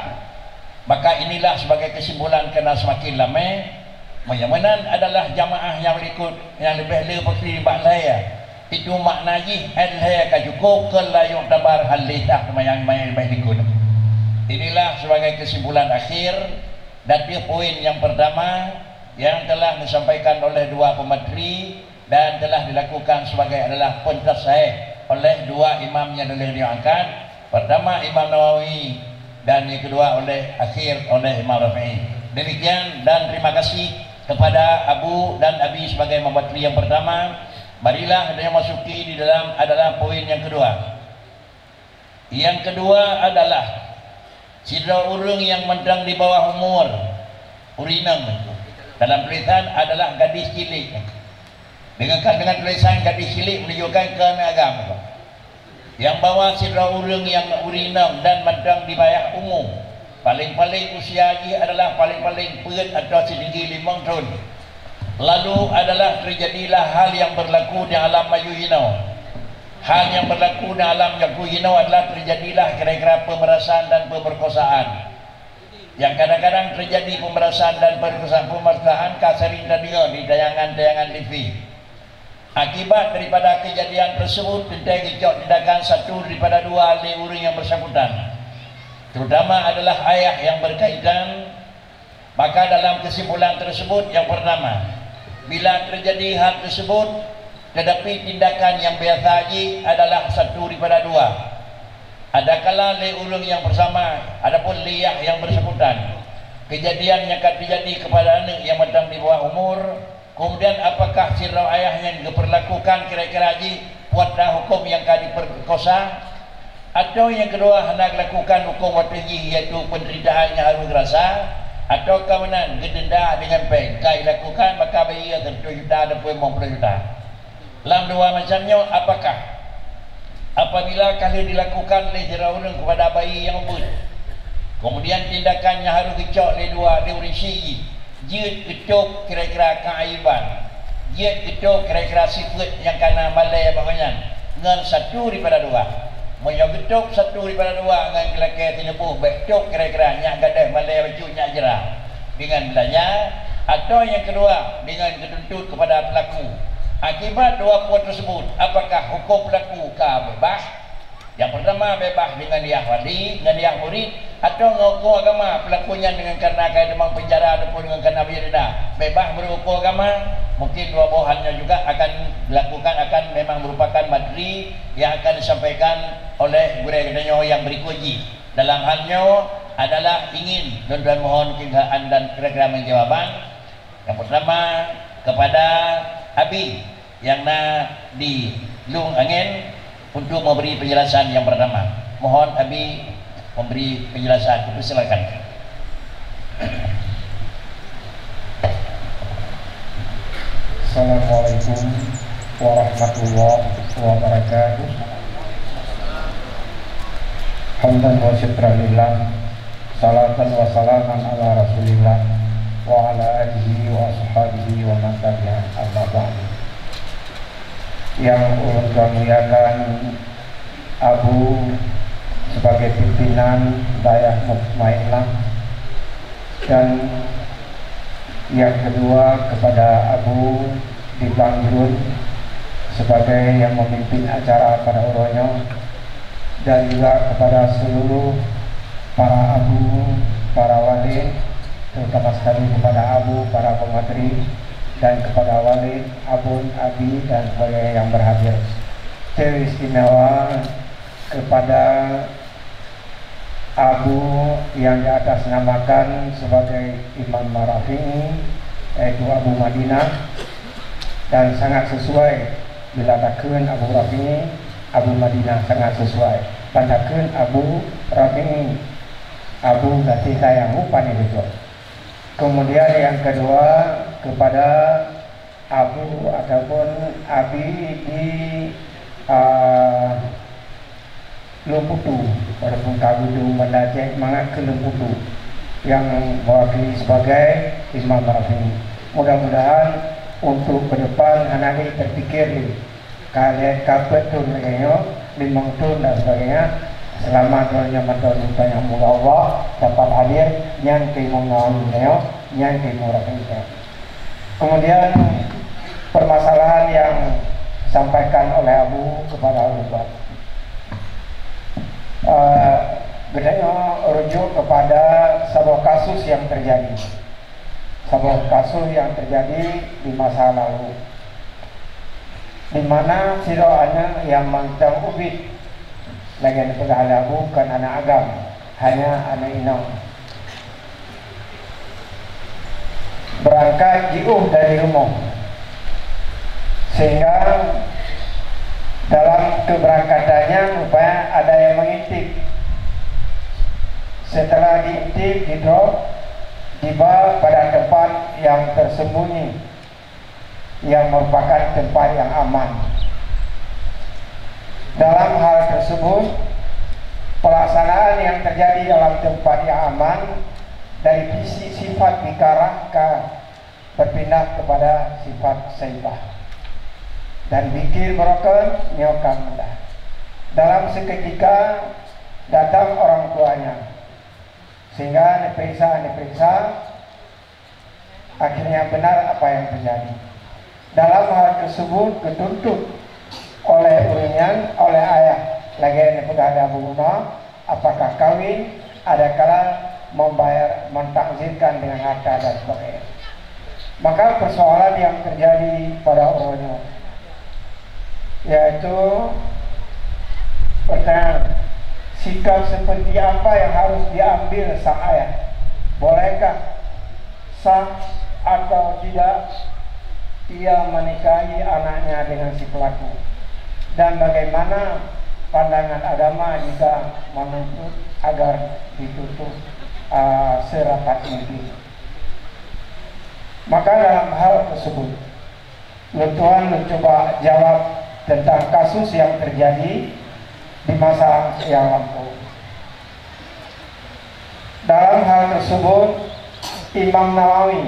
maka inilah sebagai keusimpulan keunan seumaken ramé, meunyoe meunan adalah jamaah nyang likot nyang leubeh le pakri bak lhée. Itu makna jih, lhée ka cukup, keu la yuktabar hal lé sah seumayang-seumayang leubeh likot. Inilah sebagai kesimpulan akhir dan dia poin yang pertama yang telah disampaikan oleh dua pemateri dan telah dilakukan sebagai adalah pentasahih oleh dua imam nyang dilèe angkat. Pertama Imam Nawawi dan yang kedua oleh akhir oleh Imam Rafi'i. Demikian dan terima kasih kepada Abu dan Abi sebagai pemateri yang pertama. Marilah kita masuki di dalam adalah poin yang kedua. Yang kedua adalah sidroe ureuëng nyang mantong di bawah umur, ureuëng inong. Dalam tulisan adalah gadis cilik. Dengan dengan tulisan gadis cilik menunjukkan keuneuk agam. Nyang bahwa sidroe ureuëng nyang ureuëng inong dan mantong di bawah umur, paling-paling usia jih adalah paling-paling peuet atau sitinggi limong thon. Lalu adalah terjadilah hal yang berlaku di alam maju jinoe. Hal yang berlaku di alam maju jinoe adalah terjadilah kira-kira pemerasan dan pemerkosaan. Yang kadang-kadang terjadi pemerasan dan pemerkosaan, pemerkosaan ka sering terdengar di tayangan-tayangan T V. Akibat daripada kejadian tersebut, teuntèe geucok tindakan satu daripada dua lé ureuëng yang bersangkutan, terutama adalah ayah yang berkaitan. Maka dalam kesimpulan tersebut, yang pertama, bila terjadi hal tersebut, tetapi tindakan yang biasa jih adalah satu daripada dua. Adakala lé ureuëng yang bersama, adapun lé yah yang bersangkutan, kejadian yang ka terjadi kepada aneuk yang mantong di bawah umur, kemudian apakah sidroe ayah nyan geupeurlakukan kira-kira jih peue huköm nyang ka dipeurkosa? Atawa nyang keudua hana geulakukan huköm watèe jih, yaitu peundeuritaan nyang harôh geurasa, atawa ka meunan geudenda deungon péng, ka ilakukan maka bayeue seratus juta ataupun limong ploh juta. Lam dua macam nyoe, apakah apabila ka lheueh dilakukan lé sidroe ureuëng keupada bayi nyang ubit, kemudian tindakan nyang harôh geucok lé dua lé ureuëng sie jih, jeuet geutôb kira-kira keuaiban, jeuet geutôb kira-kira sifeuet nyang kana malèe bak gobnyan ngon satu daripada dua. Meunyoe geutôb satu daripada dua ngon geulakèe sineubôh, bèk tôb kira-kira nyak gadôh malèe bacut nyak jra deungon beulanja, atawa nyang keudua deungon geutuntut keupada peulaku. Akibat dua peue teusebut, apakah huköm peulaku ka beubaih? Nyang peurtama, beubaih deungon yah wali, ngon yah murit, atawa ngon huköm agama peulaku nyan deungon kareuna ka teumang peunjara ataupun deungon kareuna bri denda. Beubaih meunurot huköm agama, mungkin dua boh hal nyan juga akan dilakukan, akan memang merupakan materi yang akan disampaikan oleh gurèe geutanyoe nyang berikut jih. Dalam hal nyoe adalah ingin lôn mohon keuhai dan kira-kira menjawaban. Yang pertama, kepada Abi yang na di Lung Angin untuk memberi penjelasan yang pertama. Mohon Abi memberi penjelasan. Dipersilakan. Assalamualaikum warahmatullahi wabarakatuh. Hamdan wa syukran lillah. Salatan wa salaman ala Rasulillah wa ala alihi wa ashabihi wa man tabi'ah, amma ba'du. Yang ulôn muliakan Abu sebagai pimpinan Dayah Mutmainnah, dan yang kedua kepada Abu di Blang Jruen sebagai yang memimpin acara pada uroe nyoe, dan juga kepada seluruh para abu, para wali, terutama sekali kepada abu, para pemateri, dan kepada wali, abon, abi, dan sebagainya yang berhadir. Teristimewa kepada Abu yang diatasnamakan sebagai Imam Rafi'i, yaitu Abu Madinah, dan sangat sesuai bila takheun Abu Rafi'i, Abu Madinah, sangat sesuai. Ban takheun Abu Rafi'i, Abu Gati Sayang, rupanya betul. Kemudian yang kedua, kepada Abu ataupun Abi di, ah, Lumputu, walaupun ka Bidung, Banda Aceh, mangat keu Lumputu yang mewakili sebagai Imam Rafi'i. Mudah-mudahan untuk ke depan hana lé terpikir lé. Ka lhèe, ka peuet thôn lagèe nyoe, limong thôn dan sebagainya, seulamat droeneuh mantong, teuntang moga Allah dapat hadir nyan keu Imam Nawawi lagèe nyoe, nyan keu Imam Rafi'i lagèe nyoe. Kemudian, permasalahan yang disampaikan oleh Abu kepada Abu Bakar. Eh, geutanyoe rujuk kepada saboh kasus yang terjadi. Saboh kasus yang terjadi di masa lalu, di mana sidroe aneuk nyang mantong ubit, lagèe neupeugah lé Abu, kon aneuk agam, hanya aneuk inong. Beurangkat jiôh dari rumoh, sehingga dalam keberangkatannya rupanya ada yang mengintip. Setelah diintip, didrop, diba pada tempat yang tersembunyi, yang merupakan tempat yang aman. Dalam hal tersebut, pelaksanaan yang terjadi dalam tempat yang aman dari sisi sifat bikarah ka berpindah kepada sifat saibah, dan bikir beurokon nyoe ka mudah. Dalam seketika datang orang tuanya, sehingga neuperiksa-neuperiksa, akhirnya benar apa yang terjadi. Dalam hal tersebut, geutuntut oleh ureueng nyan, oleh ayah, lagèe neupeugah lé Abu Umar, apakah kawin, adakala membayar, mentakzirkan dengan harta dan sebagainya. Maka persoalan yang terjadi pada orang nyoe, yaitu pertanyaan, sikap seperti apa yang harus diambil sang ayah? Bolehkah, sah atau tidak ia menikahi anaknya dengan si pelaku? Dan bagaimana pandangan agama jika menuntut agar ditutup, ah, serapat mungkin? Maka dalam hal tersebut, lôn tuan lôn cuba jawab tentang kasus yang terjadi di masa yang lampau. Dalam hal tersebut, Imam Nawawi,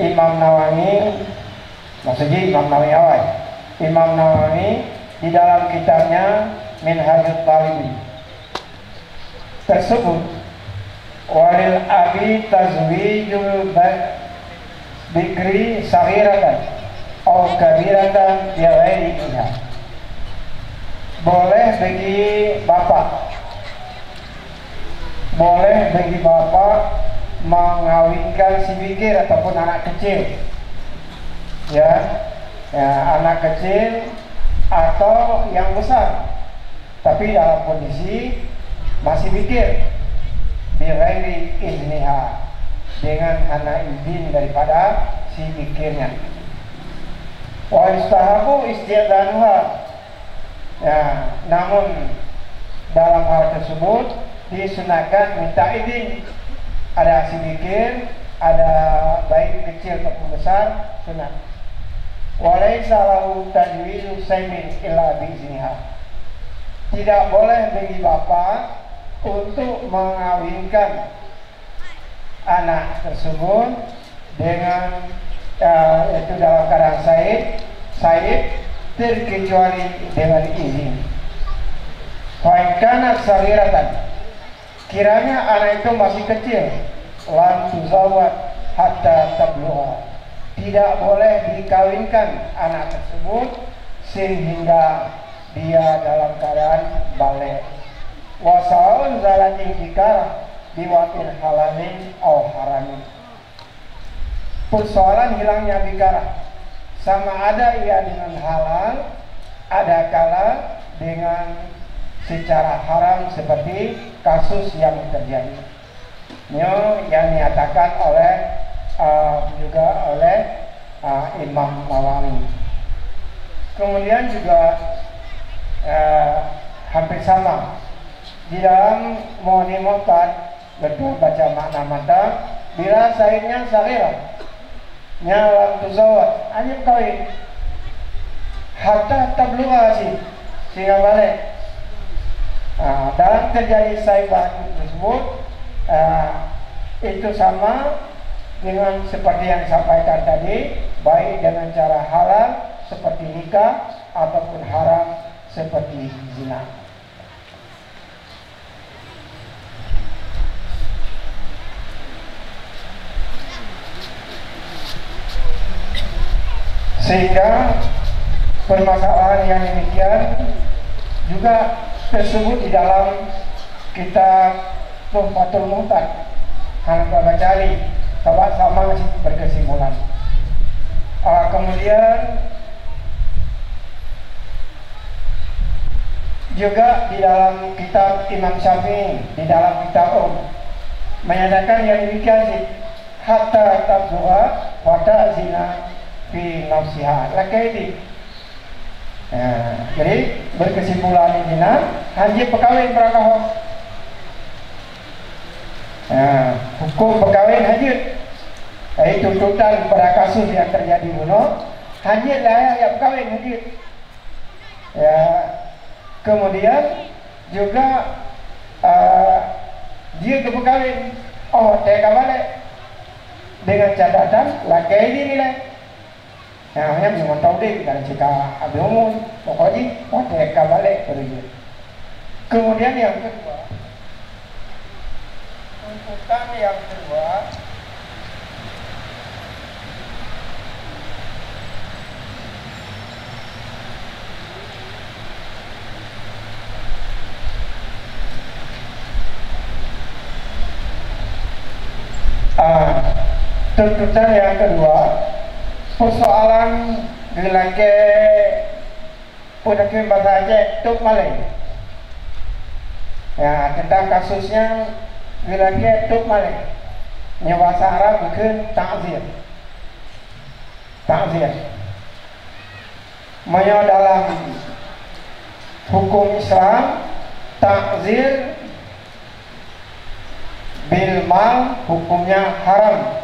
Imam Nawawi, maksud jih Imam Nawawi awai, Imam Nawawi di dalam kitabnya Minhajut Thalibin tersebut, "Walil abi tazwijul ba-, bikri saghiratan aw kabiratan bi ghairi idhniha." Boleh bagi bapak, boleh bagi bapak mengawinkan si bikir ataupun anak kecil, ya, ya, anak kecil atau yang besar, tapi dalam kondisi masih bikir, bi ghairi idhniha, dengan hana izin daripada si bikirnya. Wa yustahabu isti'dhanuha. Ya, namun dalam hal tersebut disunatkan minta izin. Ada si bikir, ada baik kecil ataupun besar, sunat. Wa laisa lahu tajwizu saibin illa bi izniha. Tidak boleh bagi bapa untuk mengawinkan anak tersebut dengan, eh, itu dalam keadaan saib, saib, terkecuali dengan izin. Fa in kanat saghiratan, kiranya anak itu masih kecil, lam tuzawwaj hatta tablugha, tidak boleh dikawinkan anak tersebut sehingga dia dalam keadaan baligh. Wa sawaun zalatil bikara biwaqtin halalin aw haramin. Persoalan hilangnya bikarah, sama ada ia dengan halal, adakala dengan secara haram seperti kasus yang terjadi. Nyoe yang dinyatakan oleh, uh, juga oleh, uh, Imam Nawawi. Kemudian juga, uh, hampir sama di dalam Mughni Muhtad, betul baca makna mata, bila saidnya saghirah, nyan lam tuzawwaj, hana kawin. Hatta tablugha sih, sehingga balik. Ah, dalam terjadi saibah tersebut, ah, itu sama dengan seperti yang disampaikan tadi, baik dengan cara halal seperti nikah ataupun haram seperti zina. Sehingga permasalahan yang demikian juga tersebut di dalam kitab Tuhfatul Muhtad. Hana baca lé, sabab sama cit berkesimpulan. Ah, kemudian juga di dalam kitab Imam Syafi'i, di dalam kitab Um, menyatakan yang demikian cit, hatta tabluga wa ta'zina fi nafsiha. Lakée di. Ya, jadi berkesimpulan di nan, hana jeuet peukawén peurangkaho. Ya, hukum peukawén hana jeuet. Jadi tuntutan pada kasus yang terjadi bunoe, hana jeuet lah ya, ya peukawén hana jeuet. Ya, kemudian juga, eh, dia ke peukawén, oh, teuka balek dengan catatan lakée di nilai. Nah, nyan memang tau deh, dan cika habis umur, pokok jih, oh, teuka balek pada dia. Kemudian yang kedua, tuntutan yang kedua, ah, tuntutan yang kedua, persoalan geulakée Peue takheun basa Aceh, tôb malée. Ya, teuntang kasus nyan geulakée tôb malée. Nyoe basa Arab geukheun ta'zir. Ta'zir. Meunyoe dalam hukum Islam, ta'zir bil mal hukumnya haram.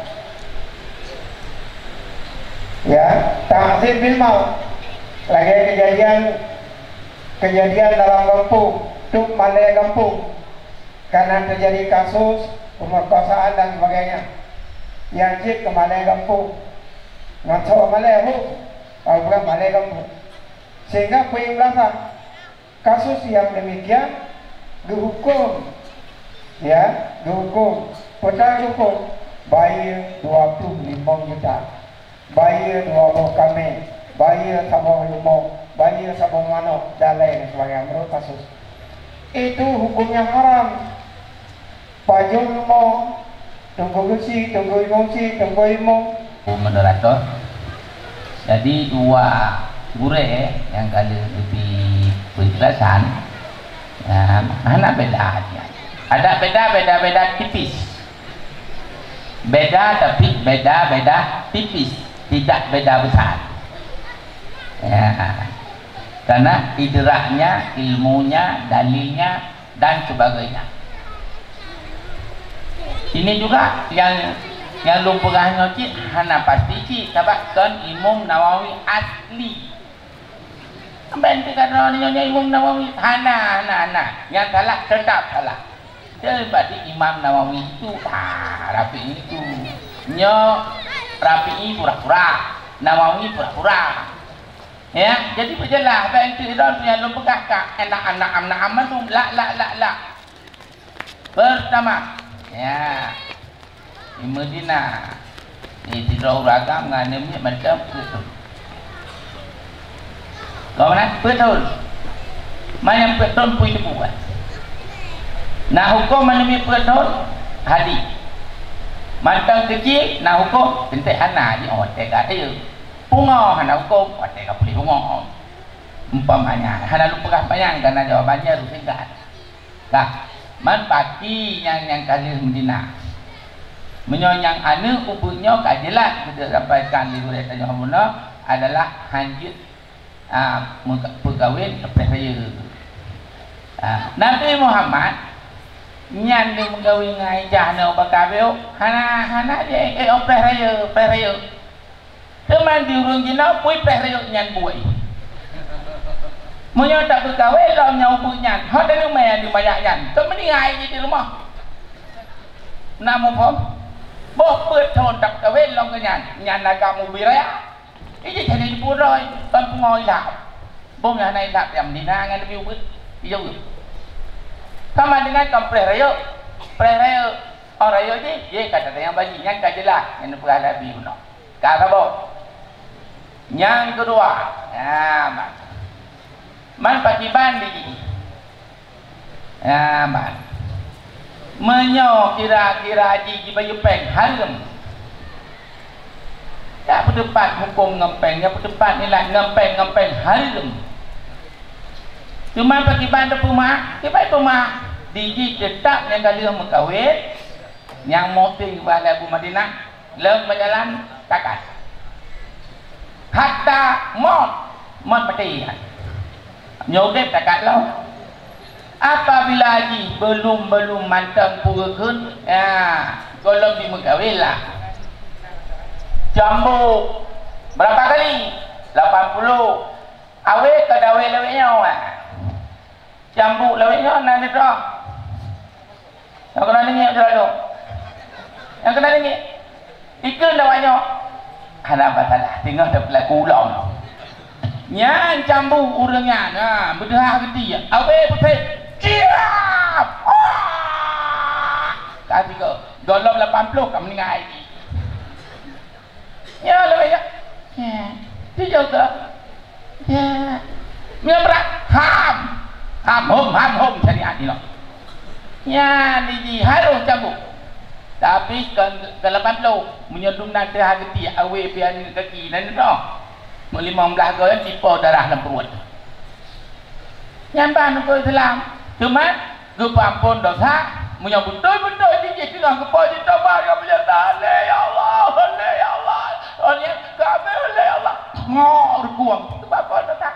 Ya, ta'zir bil mal. Lagée kejadian, kejadian dalam gampông, tôb malée gampông. Karena terjadi kasus pemerkosaan dan sebagainya. Nyang jeuet keu malée gampông. Ngon soe malée, hu? Ka peugah malée gampông. Sehingga peue nyang beulasa. Kasus yang demikian geuhukum, ya, geuhukum. Peue geuhukum? Bayeue dua ploh limong juta, bayeue dua boh kamé, bayeue saboh rumoh, bayeue saboh manok, dan lain sebagainya menurut kasus. Itu hukumnya haram. Pajoh rumoh, teungku geuchik, teungku imum chik, teungku imum. Moderator. Jadi dua gurée nyang ka lheueh geubri peujelasan, ya, hana beda nyan. Ada beda, beda-beda tipis. Beda tapi beda-beda tipis, tidak beda besar. Ya. Karena idraknya, ilmunya, dalilnya, dan sebagainya. Ini juga yang, yang lôn peugah nyoe cit hana pasti cit, sabab kon Imam Nawawi asli. Sampai nanti kata orang nyoe Imam Nawawi, hana, hana, hana. Yang salah tetap salah. Jadi berarti Imam Nawawi itu, ah, Rafi'i itu. Nyoe Rafi'i pura-pura, Nawawi pura-pura. Ya, jadi beujeulaih, bak enteuk droe nyang lôn peugah ka, anak-anak am na am mandum, lak, lak, lak, lak. Pertama, ya, di Madinah, di sidroe ureueng agam ngon aneuk miet mantong peuet thon. Kau mana? Peuet thon. Manyang peuet thon pui teubuat. Na huköm aneuk miet peuet thon, hadi. Mantong keuchik, na huköm, teuntèe hana jiôh, teuga teuyeue. Pungo hana huköm, watèe ka puléh pungo. Umpamanya, hana lôn peugah panyang, karena jawabannya harus singkat. Ka, man paki nyang, nyang ka lheueh meuzina. Meunyoe nyang aneuëk ubeut nyoe ka jeulaih geusampaikan di gurée tanyoe bunoe adalah hanjeuet, ah, meuga-, peukawén preh rayeuk. Ah, Nabi Muhammad nyan di meugawi ngon Aisha neu baka biu, hana, hana jeuet, eh, preh rayeuk, preh rayeuk. Teuma di ureuëng jinoe bui preh rayeuk nyan bui. Meunyoe tapeukawen lom nyang ubeut nyan, ho taneumé di mayak nyan, keu meuningai jih di rumoh. Na muphom? Boh peuet thon tapeukawen lom keu nyan, nyan na ka mubri raya. Ijih jadi jipuroi, kon pungo ilap. Boh nyan hana ilap nyang Madinah ngon Nabi ubeut. Ijih ubeut. Sama dengan kon preh rayeuk. Preh rayeuk. Oh rayeuk jih, jih kata nyang baji, nyan ka jeulaih, nyan peugah Nabi bunoe. Ka saboh. Nyang keudua, ha, man. Man pakiban di jih. Ha, man. Meunyoe kira-kira jih jibayeue péng hareuem. Jak peuteupat hukôm ngon péng, jak peuteupat nilai ngon péng, ngon péng hareuem. Cuma pakiban teupeumah, kiban peumah. Di jih teutap nyang ka lheueh meukawen, nyang meuting bak lagu Madinah. Lom meujalan takat. Hatta mot, mot maté. Nyoe udeb takat lom. Apabila jih belum-belum mantong peue kheun, ya, gohlom jimeukawen lah. Cambuk berapa kali? Lapan puluh. Awé ka dawé lawét nyoe, ah. Cambuk lawét nyoe na neutroh. Nyang keunan ngieng, Saudara. Nyang keunan ngieng. Ikheun awak nyoe. Hana masalah, teungoh tapeulaku ulôn. Nyan cambuk ureuëng nyan, ha, beudeuhah geuti. Awé putéh. Ciap! Wah! Ka tiga. Gohlom lapan puluh ka meuninggai. Ya, lewat ya. Ya. Itu juga. Ya. Meunyoe brat, ham. Ham, hom, ham, hom, syariat ni loh. Ya, ni ji harus cabut. Tapi ke, ke lapan puluh, meunyoe dum na teuh hageuti, awé pian kaki, nan tu. Meulimong blah go, tipe darah lam perut. Nyan ban huköm Islam. Teuma geupeuampon dosa, meunyoe beutôi-beutôi jih teungoh geupoh jih tobat, ya Allah, ya Allah, ya Allah. Oh, nyan kami, ya Allah. Ngok rukung, geupeuampon dosa.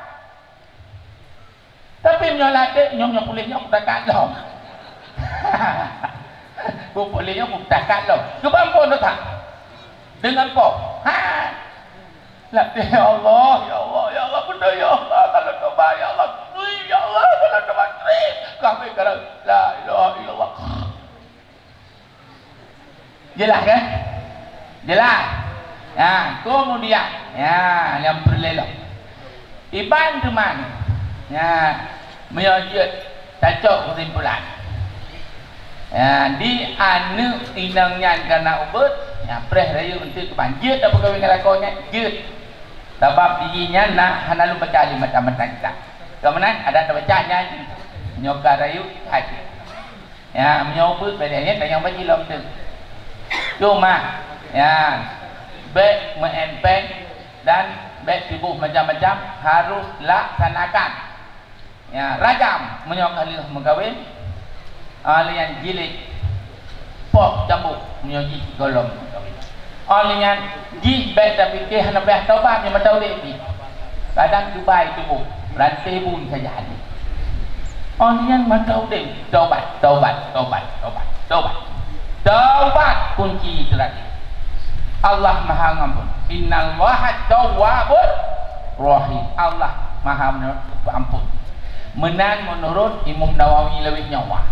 Tapi meunyoe ladek, nyoe, nyoe puléh nyoe, takat lom. Puléh nyoe, takat lom. Geupeuampon dosa. Deungon poh. Ha. Lah, ya Allah, ya Allah, ya Allah, beutôi ya Allah, kalau tobat ya Allah, tui ya Allah, kalau tobat tui, kami kalau la ilaha illallah. Jelas kan? Jelas. Ya, kemudian, ya, nyang peureulée lom. Iban teuma, ya, meunyoe jeuet tacok keusimpulan. Ya, di aneuëk inong nyan ka na ubeut, ya, preh rayeuk eunteuk keuban. Jeuet tapeukawen ngon lakoe nyan, jeuet. Sabab di jih nyan na hana lôn baca lé mata-mata kitab. Keu meunan adak tabaca nyan, nyoe ka rayeuk haji. Ya, meunyoe ubeut beda nyan tanyong baji lom tu. Cuma, ya, bék meu'en péng dan bék tuboh macam-macam harus laksanakan. Ya, rajam meunyoe ka lheueh meukawen, ah, lheueh nyan jilid, poh cambuk meunyoe jih gohlom meukawen. Oh lheueh nyan jih bék tapike hana payah tobat nyang mata udeb jih. Kadang cubai tuboh, ranté bui saja hana. Oh lheueh nyan mata udeb, tobat, tobat, tobat, tobat, tobat. Taubat kunci terakhir. Allah Maha Ngampun. Innallaha tawwabur rahim. Allah Maha Ampun. Meunan meunurot Imam Nawawi lewat nyawa.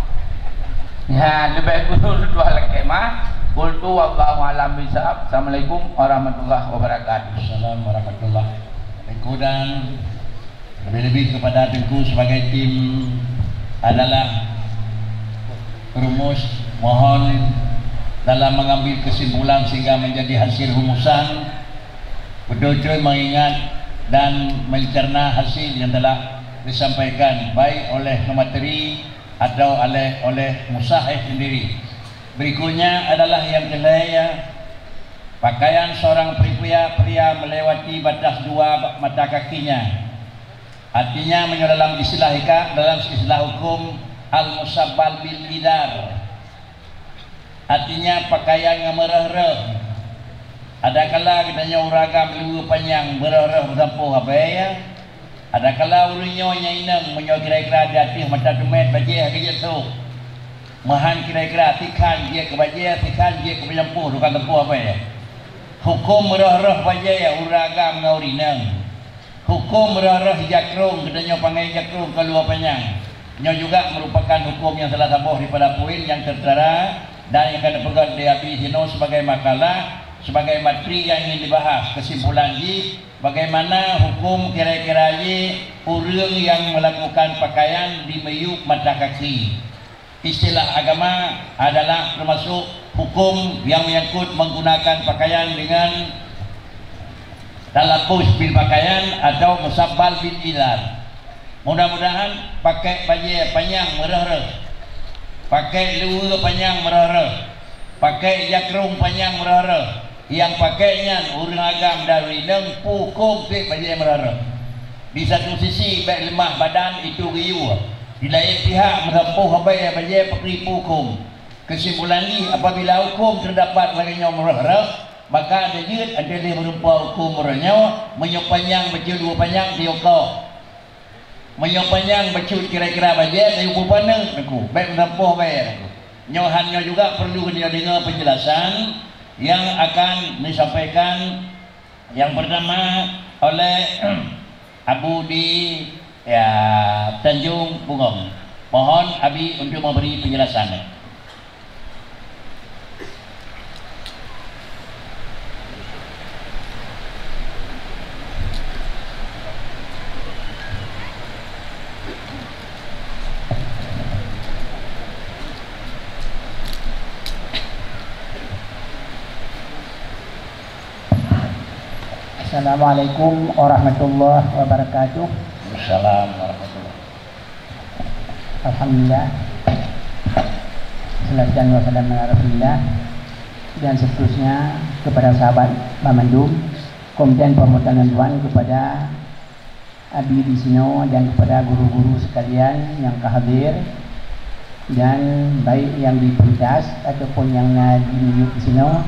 Ya, lebih kurang dua lakemah. Qultu wallahu a'lam bishawab. Assalamualaikum warahmatullahi wabarakatuh. Assalamualaikum warahmatullahi wabarakatuh. Lebih-lebih kepada Teungku sebagai tim adalah perumus, mohon dalam mengambil kesimpulan sehingga menjadi hasil rumusan, betul-betul mengingat dan mencerna hasil yang telah disampaikan baik oleh pemateri atau oleh, oleh musahif sendiri. Berikutnya adalah yang keenam, ya, pakaian seorang pria, pria melewati batas dua mata kakinya. Artinya, meunyoe dalam istilah hika-, dalam istilah huköm, al-musabbal bil idar. Artinya, pakaian nyang meureuh-reuh. Adakala geutanyoe ureuëng agam luweue panyang meureuh-reuh meusampôh abée, ya. Adakala ureuëng nyoe nyang inong, meunyoe kira-kira di ateueh mata teumé bajée hana geujeuet sôk. Meuhan kira-kira sikhan jeuet keu bajée, sikhan jeuet keu meusampôh, tukang sampôh abée. Huköm meureuh-reuh bajée ureuëng agam ngon ureuëng inong. Huköm meureuh-reuh jakrong, geutanyoe pangai jakrong ka luweue panyang. Nyoe juga meurupakan huköm nyang salah saboh daripada poin nyang teutara dan nyang ka teupeugét lé Abi sinoe sebagai makalah, sebagai materi nyang ingin dibahas. Kesimpulan jih, bagaimana huköm kira-kira jih ureuëng nyang melakukan pakaian di miyueb mata kaki. Istilah agama adalah termasuk huköm nyang menyangkut menggunakan pakaian dengan talabus bil pakaian atau musabbal bil idar. Mudah-mudahan pakai bajée panyang meureuh-reuh, pakai luweue panyang meureuh-reuh, pakai jakrong panyang meureuh-reuh, nyang pakai nyan ureuëng agam dan ureuëng inong, pukong pih bajée meureuh-reuh. Di satu sisi bék leumah badan, itu geuyue. Di laén pihak meusampôh abée bajée pakri pukong. Kesimpulan jih, apabila huköm teudapat lagée nyoe meureuh-reuh, maka neujeuet adalah meureumpok huköm meureuh nyoe, meunyoe panyang bacut luweue panyang, tiyok koh. Meunyoe panyang bacut kira-kira bajée, tayue peupaneuk, teungku, bék meusampôh abée, teungku. Nyoe han nyoe juga perlu geutanyoe deungoe penjelasan yang akan disampaikan yang pertama oleh Abu di, ya, Tanjung Bungong. Mohon Abi untuk memberi penjelasan. Assalamualaikum warahmatullahi wabarakatuh. Waalaikumsalam warahmatullahi. Alhamdulillah. Salatu dan wassalamu ala Rasulillah. Dan seterusnya kepada sahabat Mamandum, kemudian permohonan doa kepada Abi di sinoe dan kepada guru-guru sekalian nyang ka hadir, dan baik nyang di pentas ataupun nyang na di miyueb di sinoe,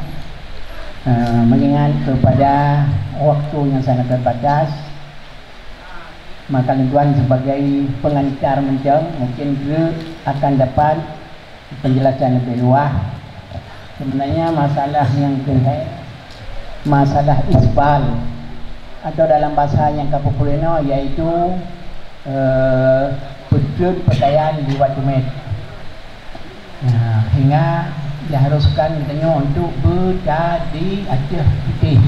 eh, mengingat kepada waktu nyang sangat terbatas, maka lôn tuan sebagai pengantar mantong, mungkin geuh akan dapat penjelasan lebih luas. Sebenarnya masalah nyang keuhai, masalah isbal, atau dalam bahasa nyang ka populer nyoe, yaitu, eh, peutrön pakaian di watée mét. Nah, hingga diharuskan geutanyoe untuk beutadi ateueh putéh,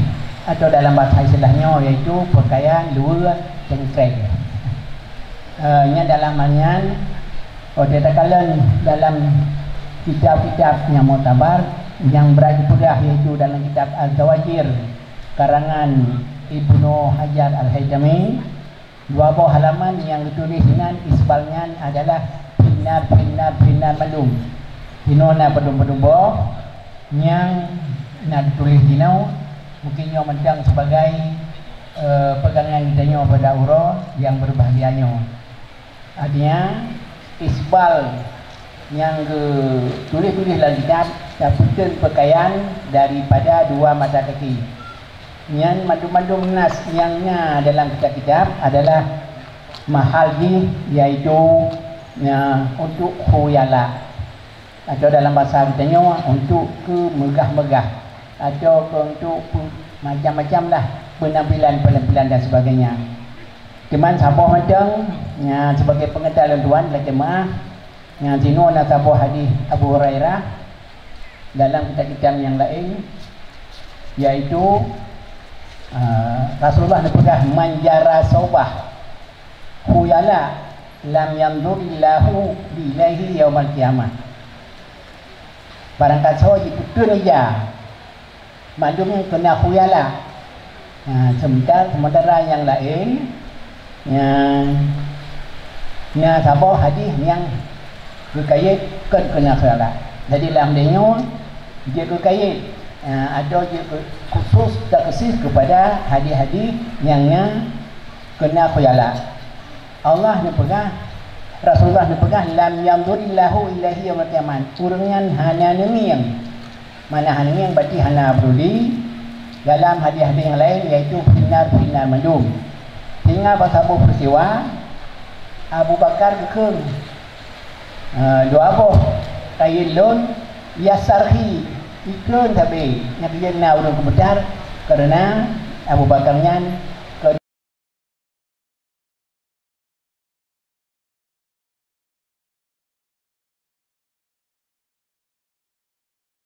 atau dalam bahasa istilah nyoe, yaitu pakaian luweue cengkreng. Eh, nyan dalam nyan, oh, takalon dalam kitab-kitab nyang muktabar, nyang brat jipeugah, yaitu dalam kitab Az-Zawajir karangan Ibnu Hajar Al-Haitami, dua boh halaman nyang geutuléh inan isbal nyan adalah phi nar, phi nar, phi nar mandum. Inoe na padum-padum boh nyang na geutuléh inoe, mungkin nyoe mantong sebagai, eh, peugangan geutanyoe pada uroe nyang beubahgia nyoe. Artinya, isbal nyang geutuléh-tuléh lam kitab tapeutrön pakaian daripada dua mata kaki. Nyan mandum-mandum nas nyang na dalam kitab-kitab adalah mahal jih, yaitu, ya, untuk khuyala. Atau dalam bahasa geutanyoe, untuk keu meugah-meugah, atau keu untuk pe-, macam-macam lah, penampilan-penampilan dan sebagainya. Cuman saboh mantong, nya, sebagai pengantar lôn tuan, lakée meuah, nya, sinoe na saboh hadis Abu Hurairah dalam kitab-kitab nyang laén, yaitu, ah, Rasulullah neupeugah, "Man jarra saubah khuyala, lam yanzurillahu ilaihi yaumal qiyamah." Barangkasoe jipeutrön ija, mandum keuneuk khuyala. Nah, sementara, sementara nyang laén, nyang na saboh hadis nyang geukayét kon keuneuk khuyala. Jadi, lam tanyoe jeuet geukayét, ah, atau jeuet keu-, khusus takeusis keupada hadis-hadis nyang na keuneuk khuyala. Allah neupeugah, Rasulullah neupeugah, "Lam yanzurillahu ilaihi yaumil qiyamah." Ureuëng nyan hana neungieng. Mana hana neungieng, berarti hana peduli. Dalam hadis-hadis nyang laén, yaitu finnar, finnar mandum. Sehingga bak saboh peristiwa, Abu Bakar geukheun, eh, dua boh kayée lôn, yastarkhi, ikheun sabe, nyang keujeuen na ureuëng keumeutar, kareuna Abu Bakar nyan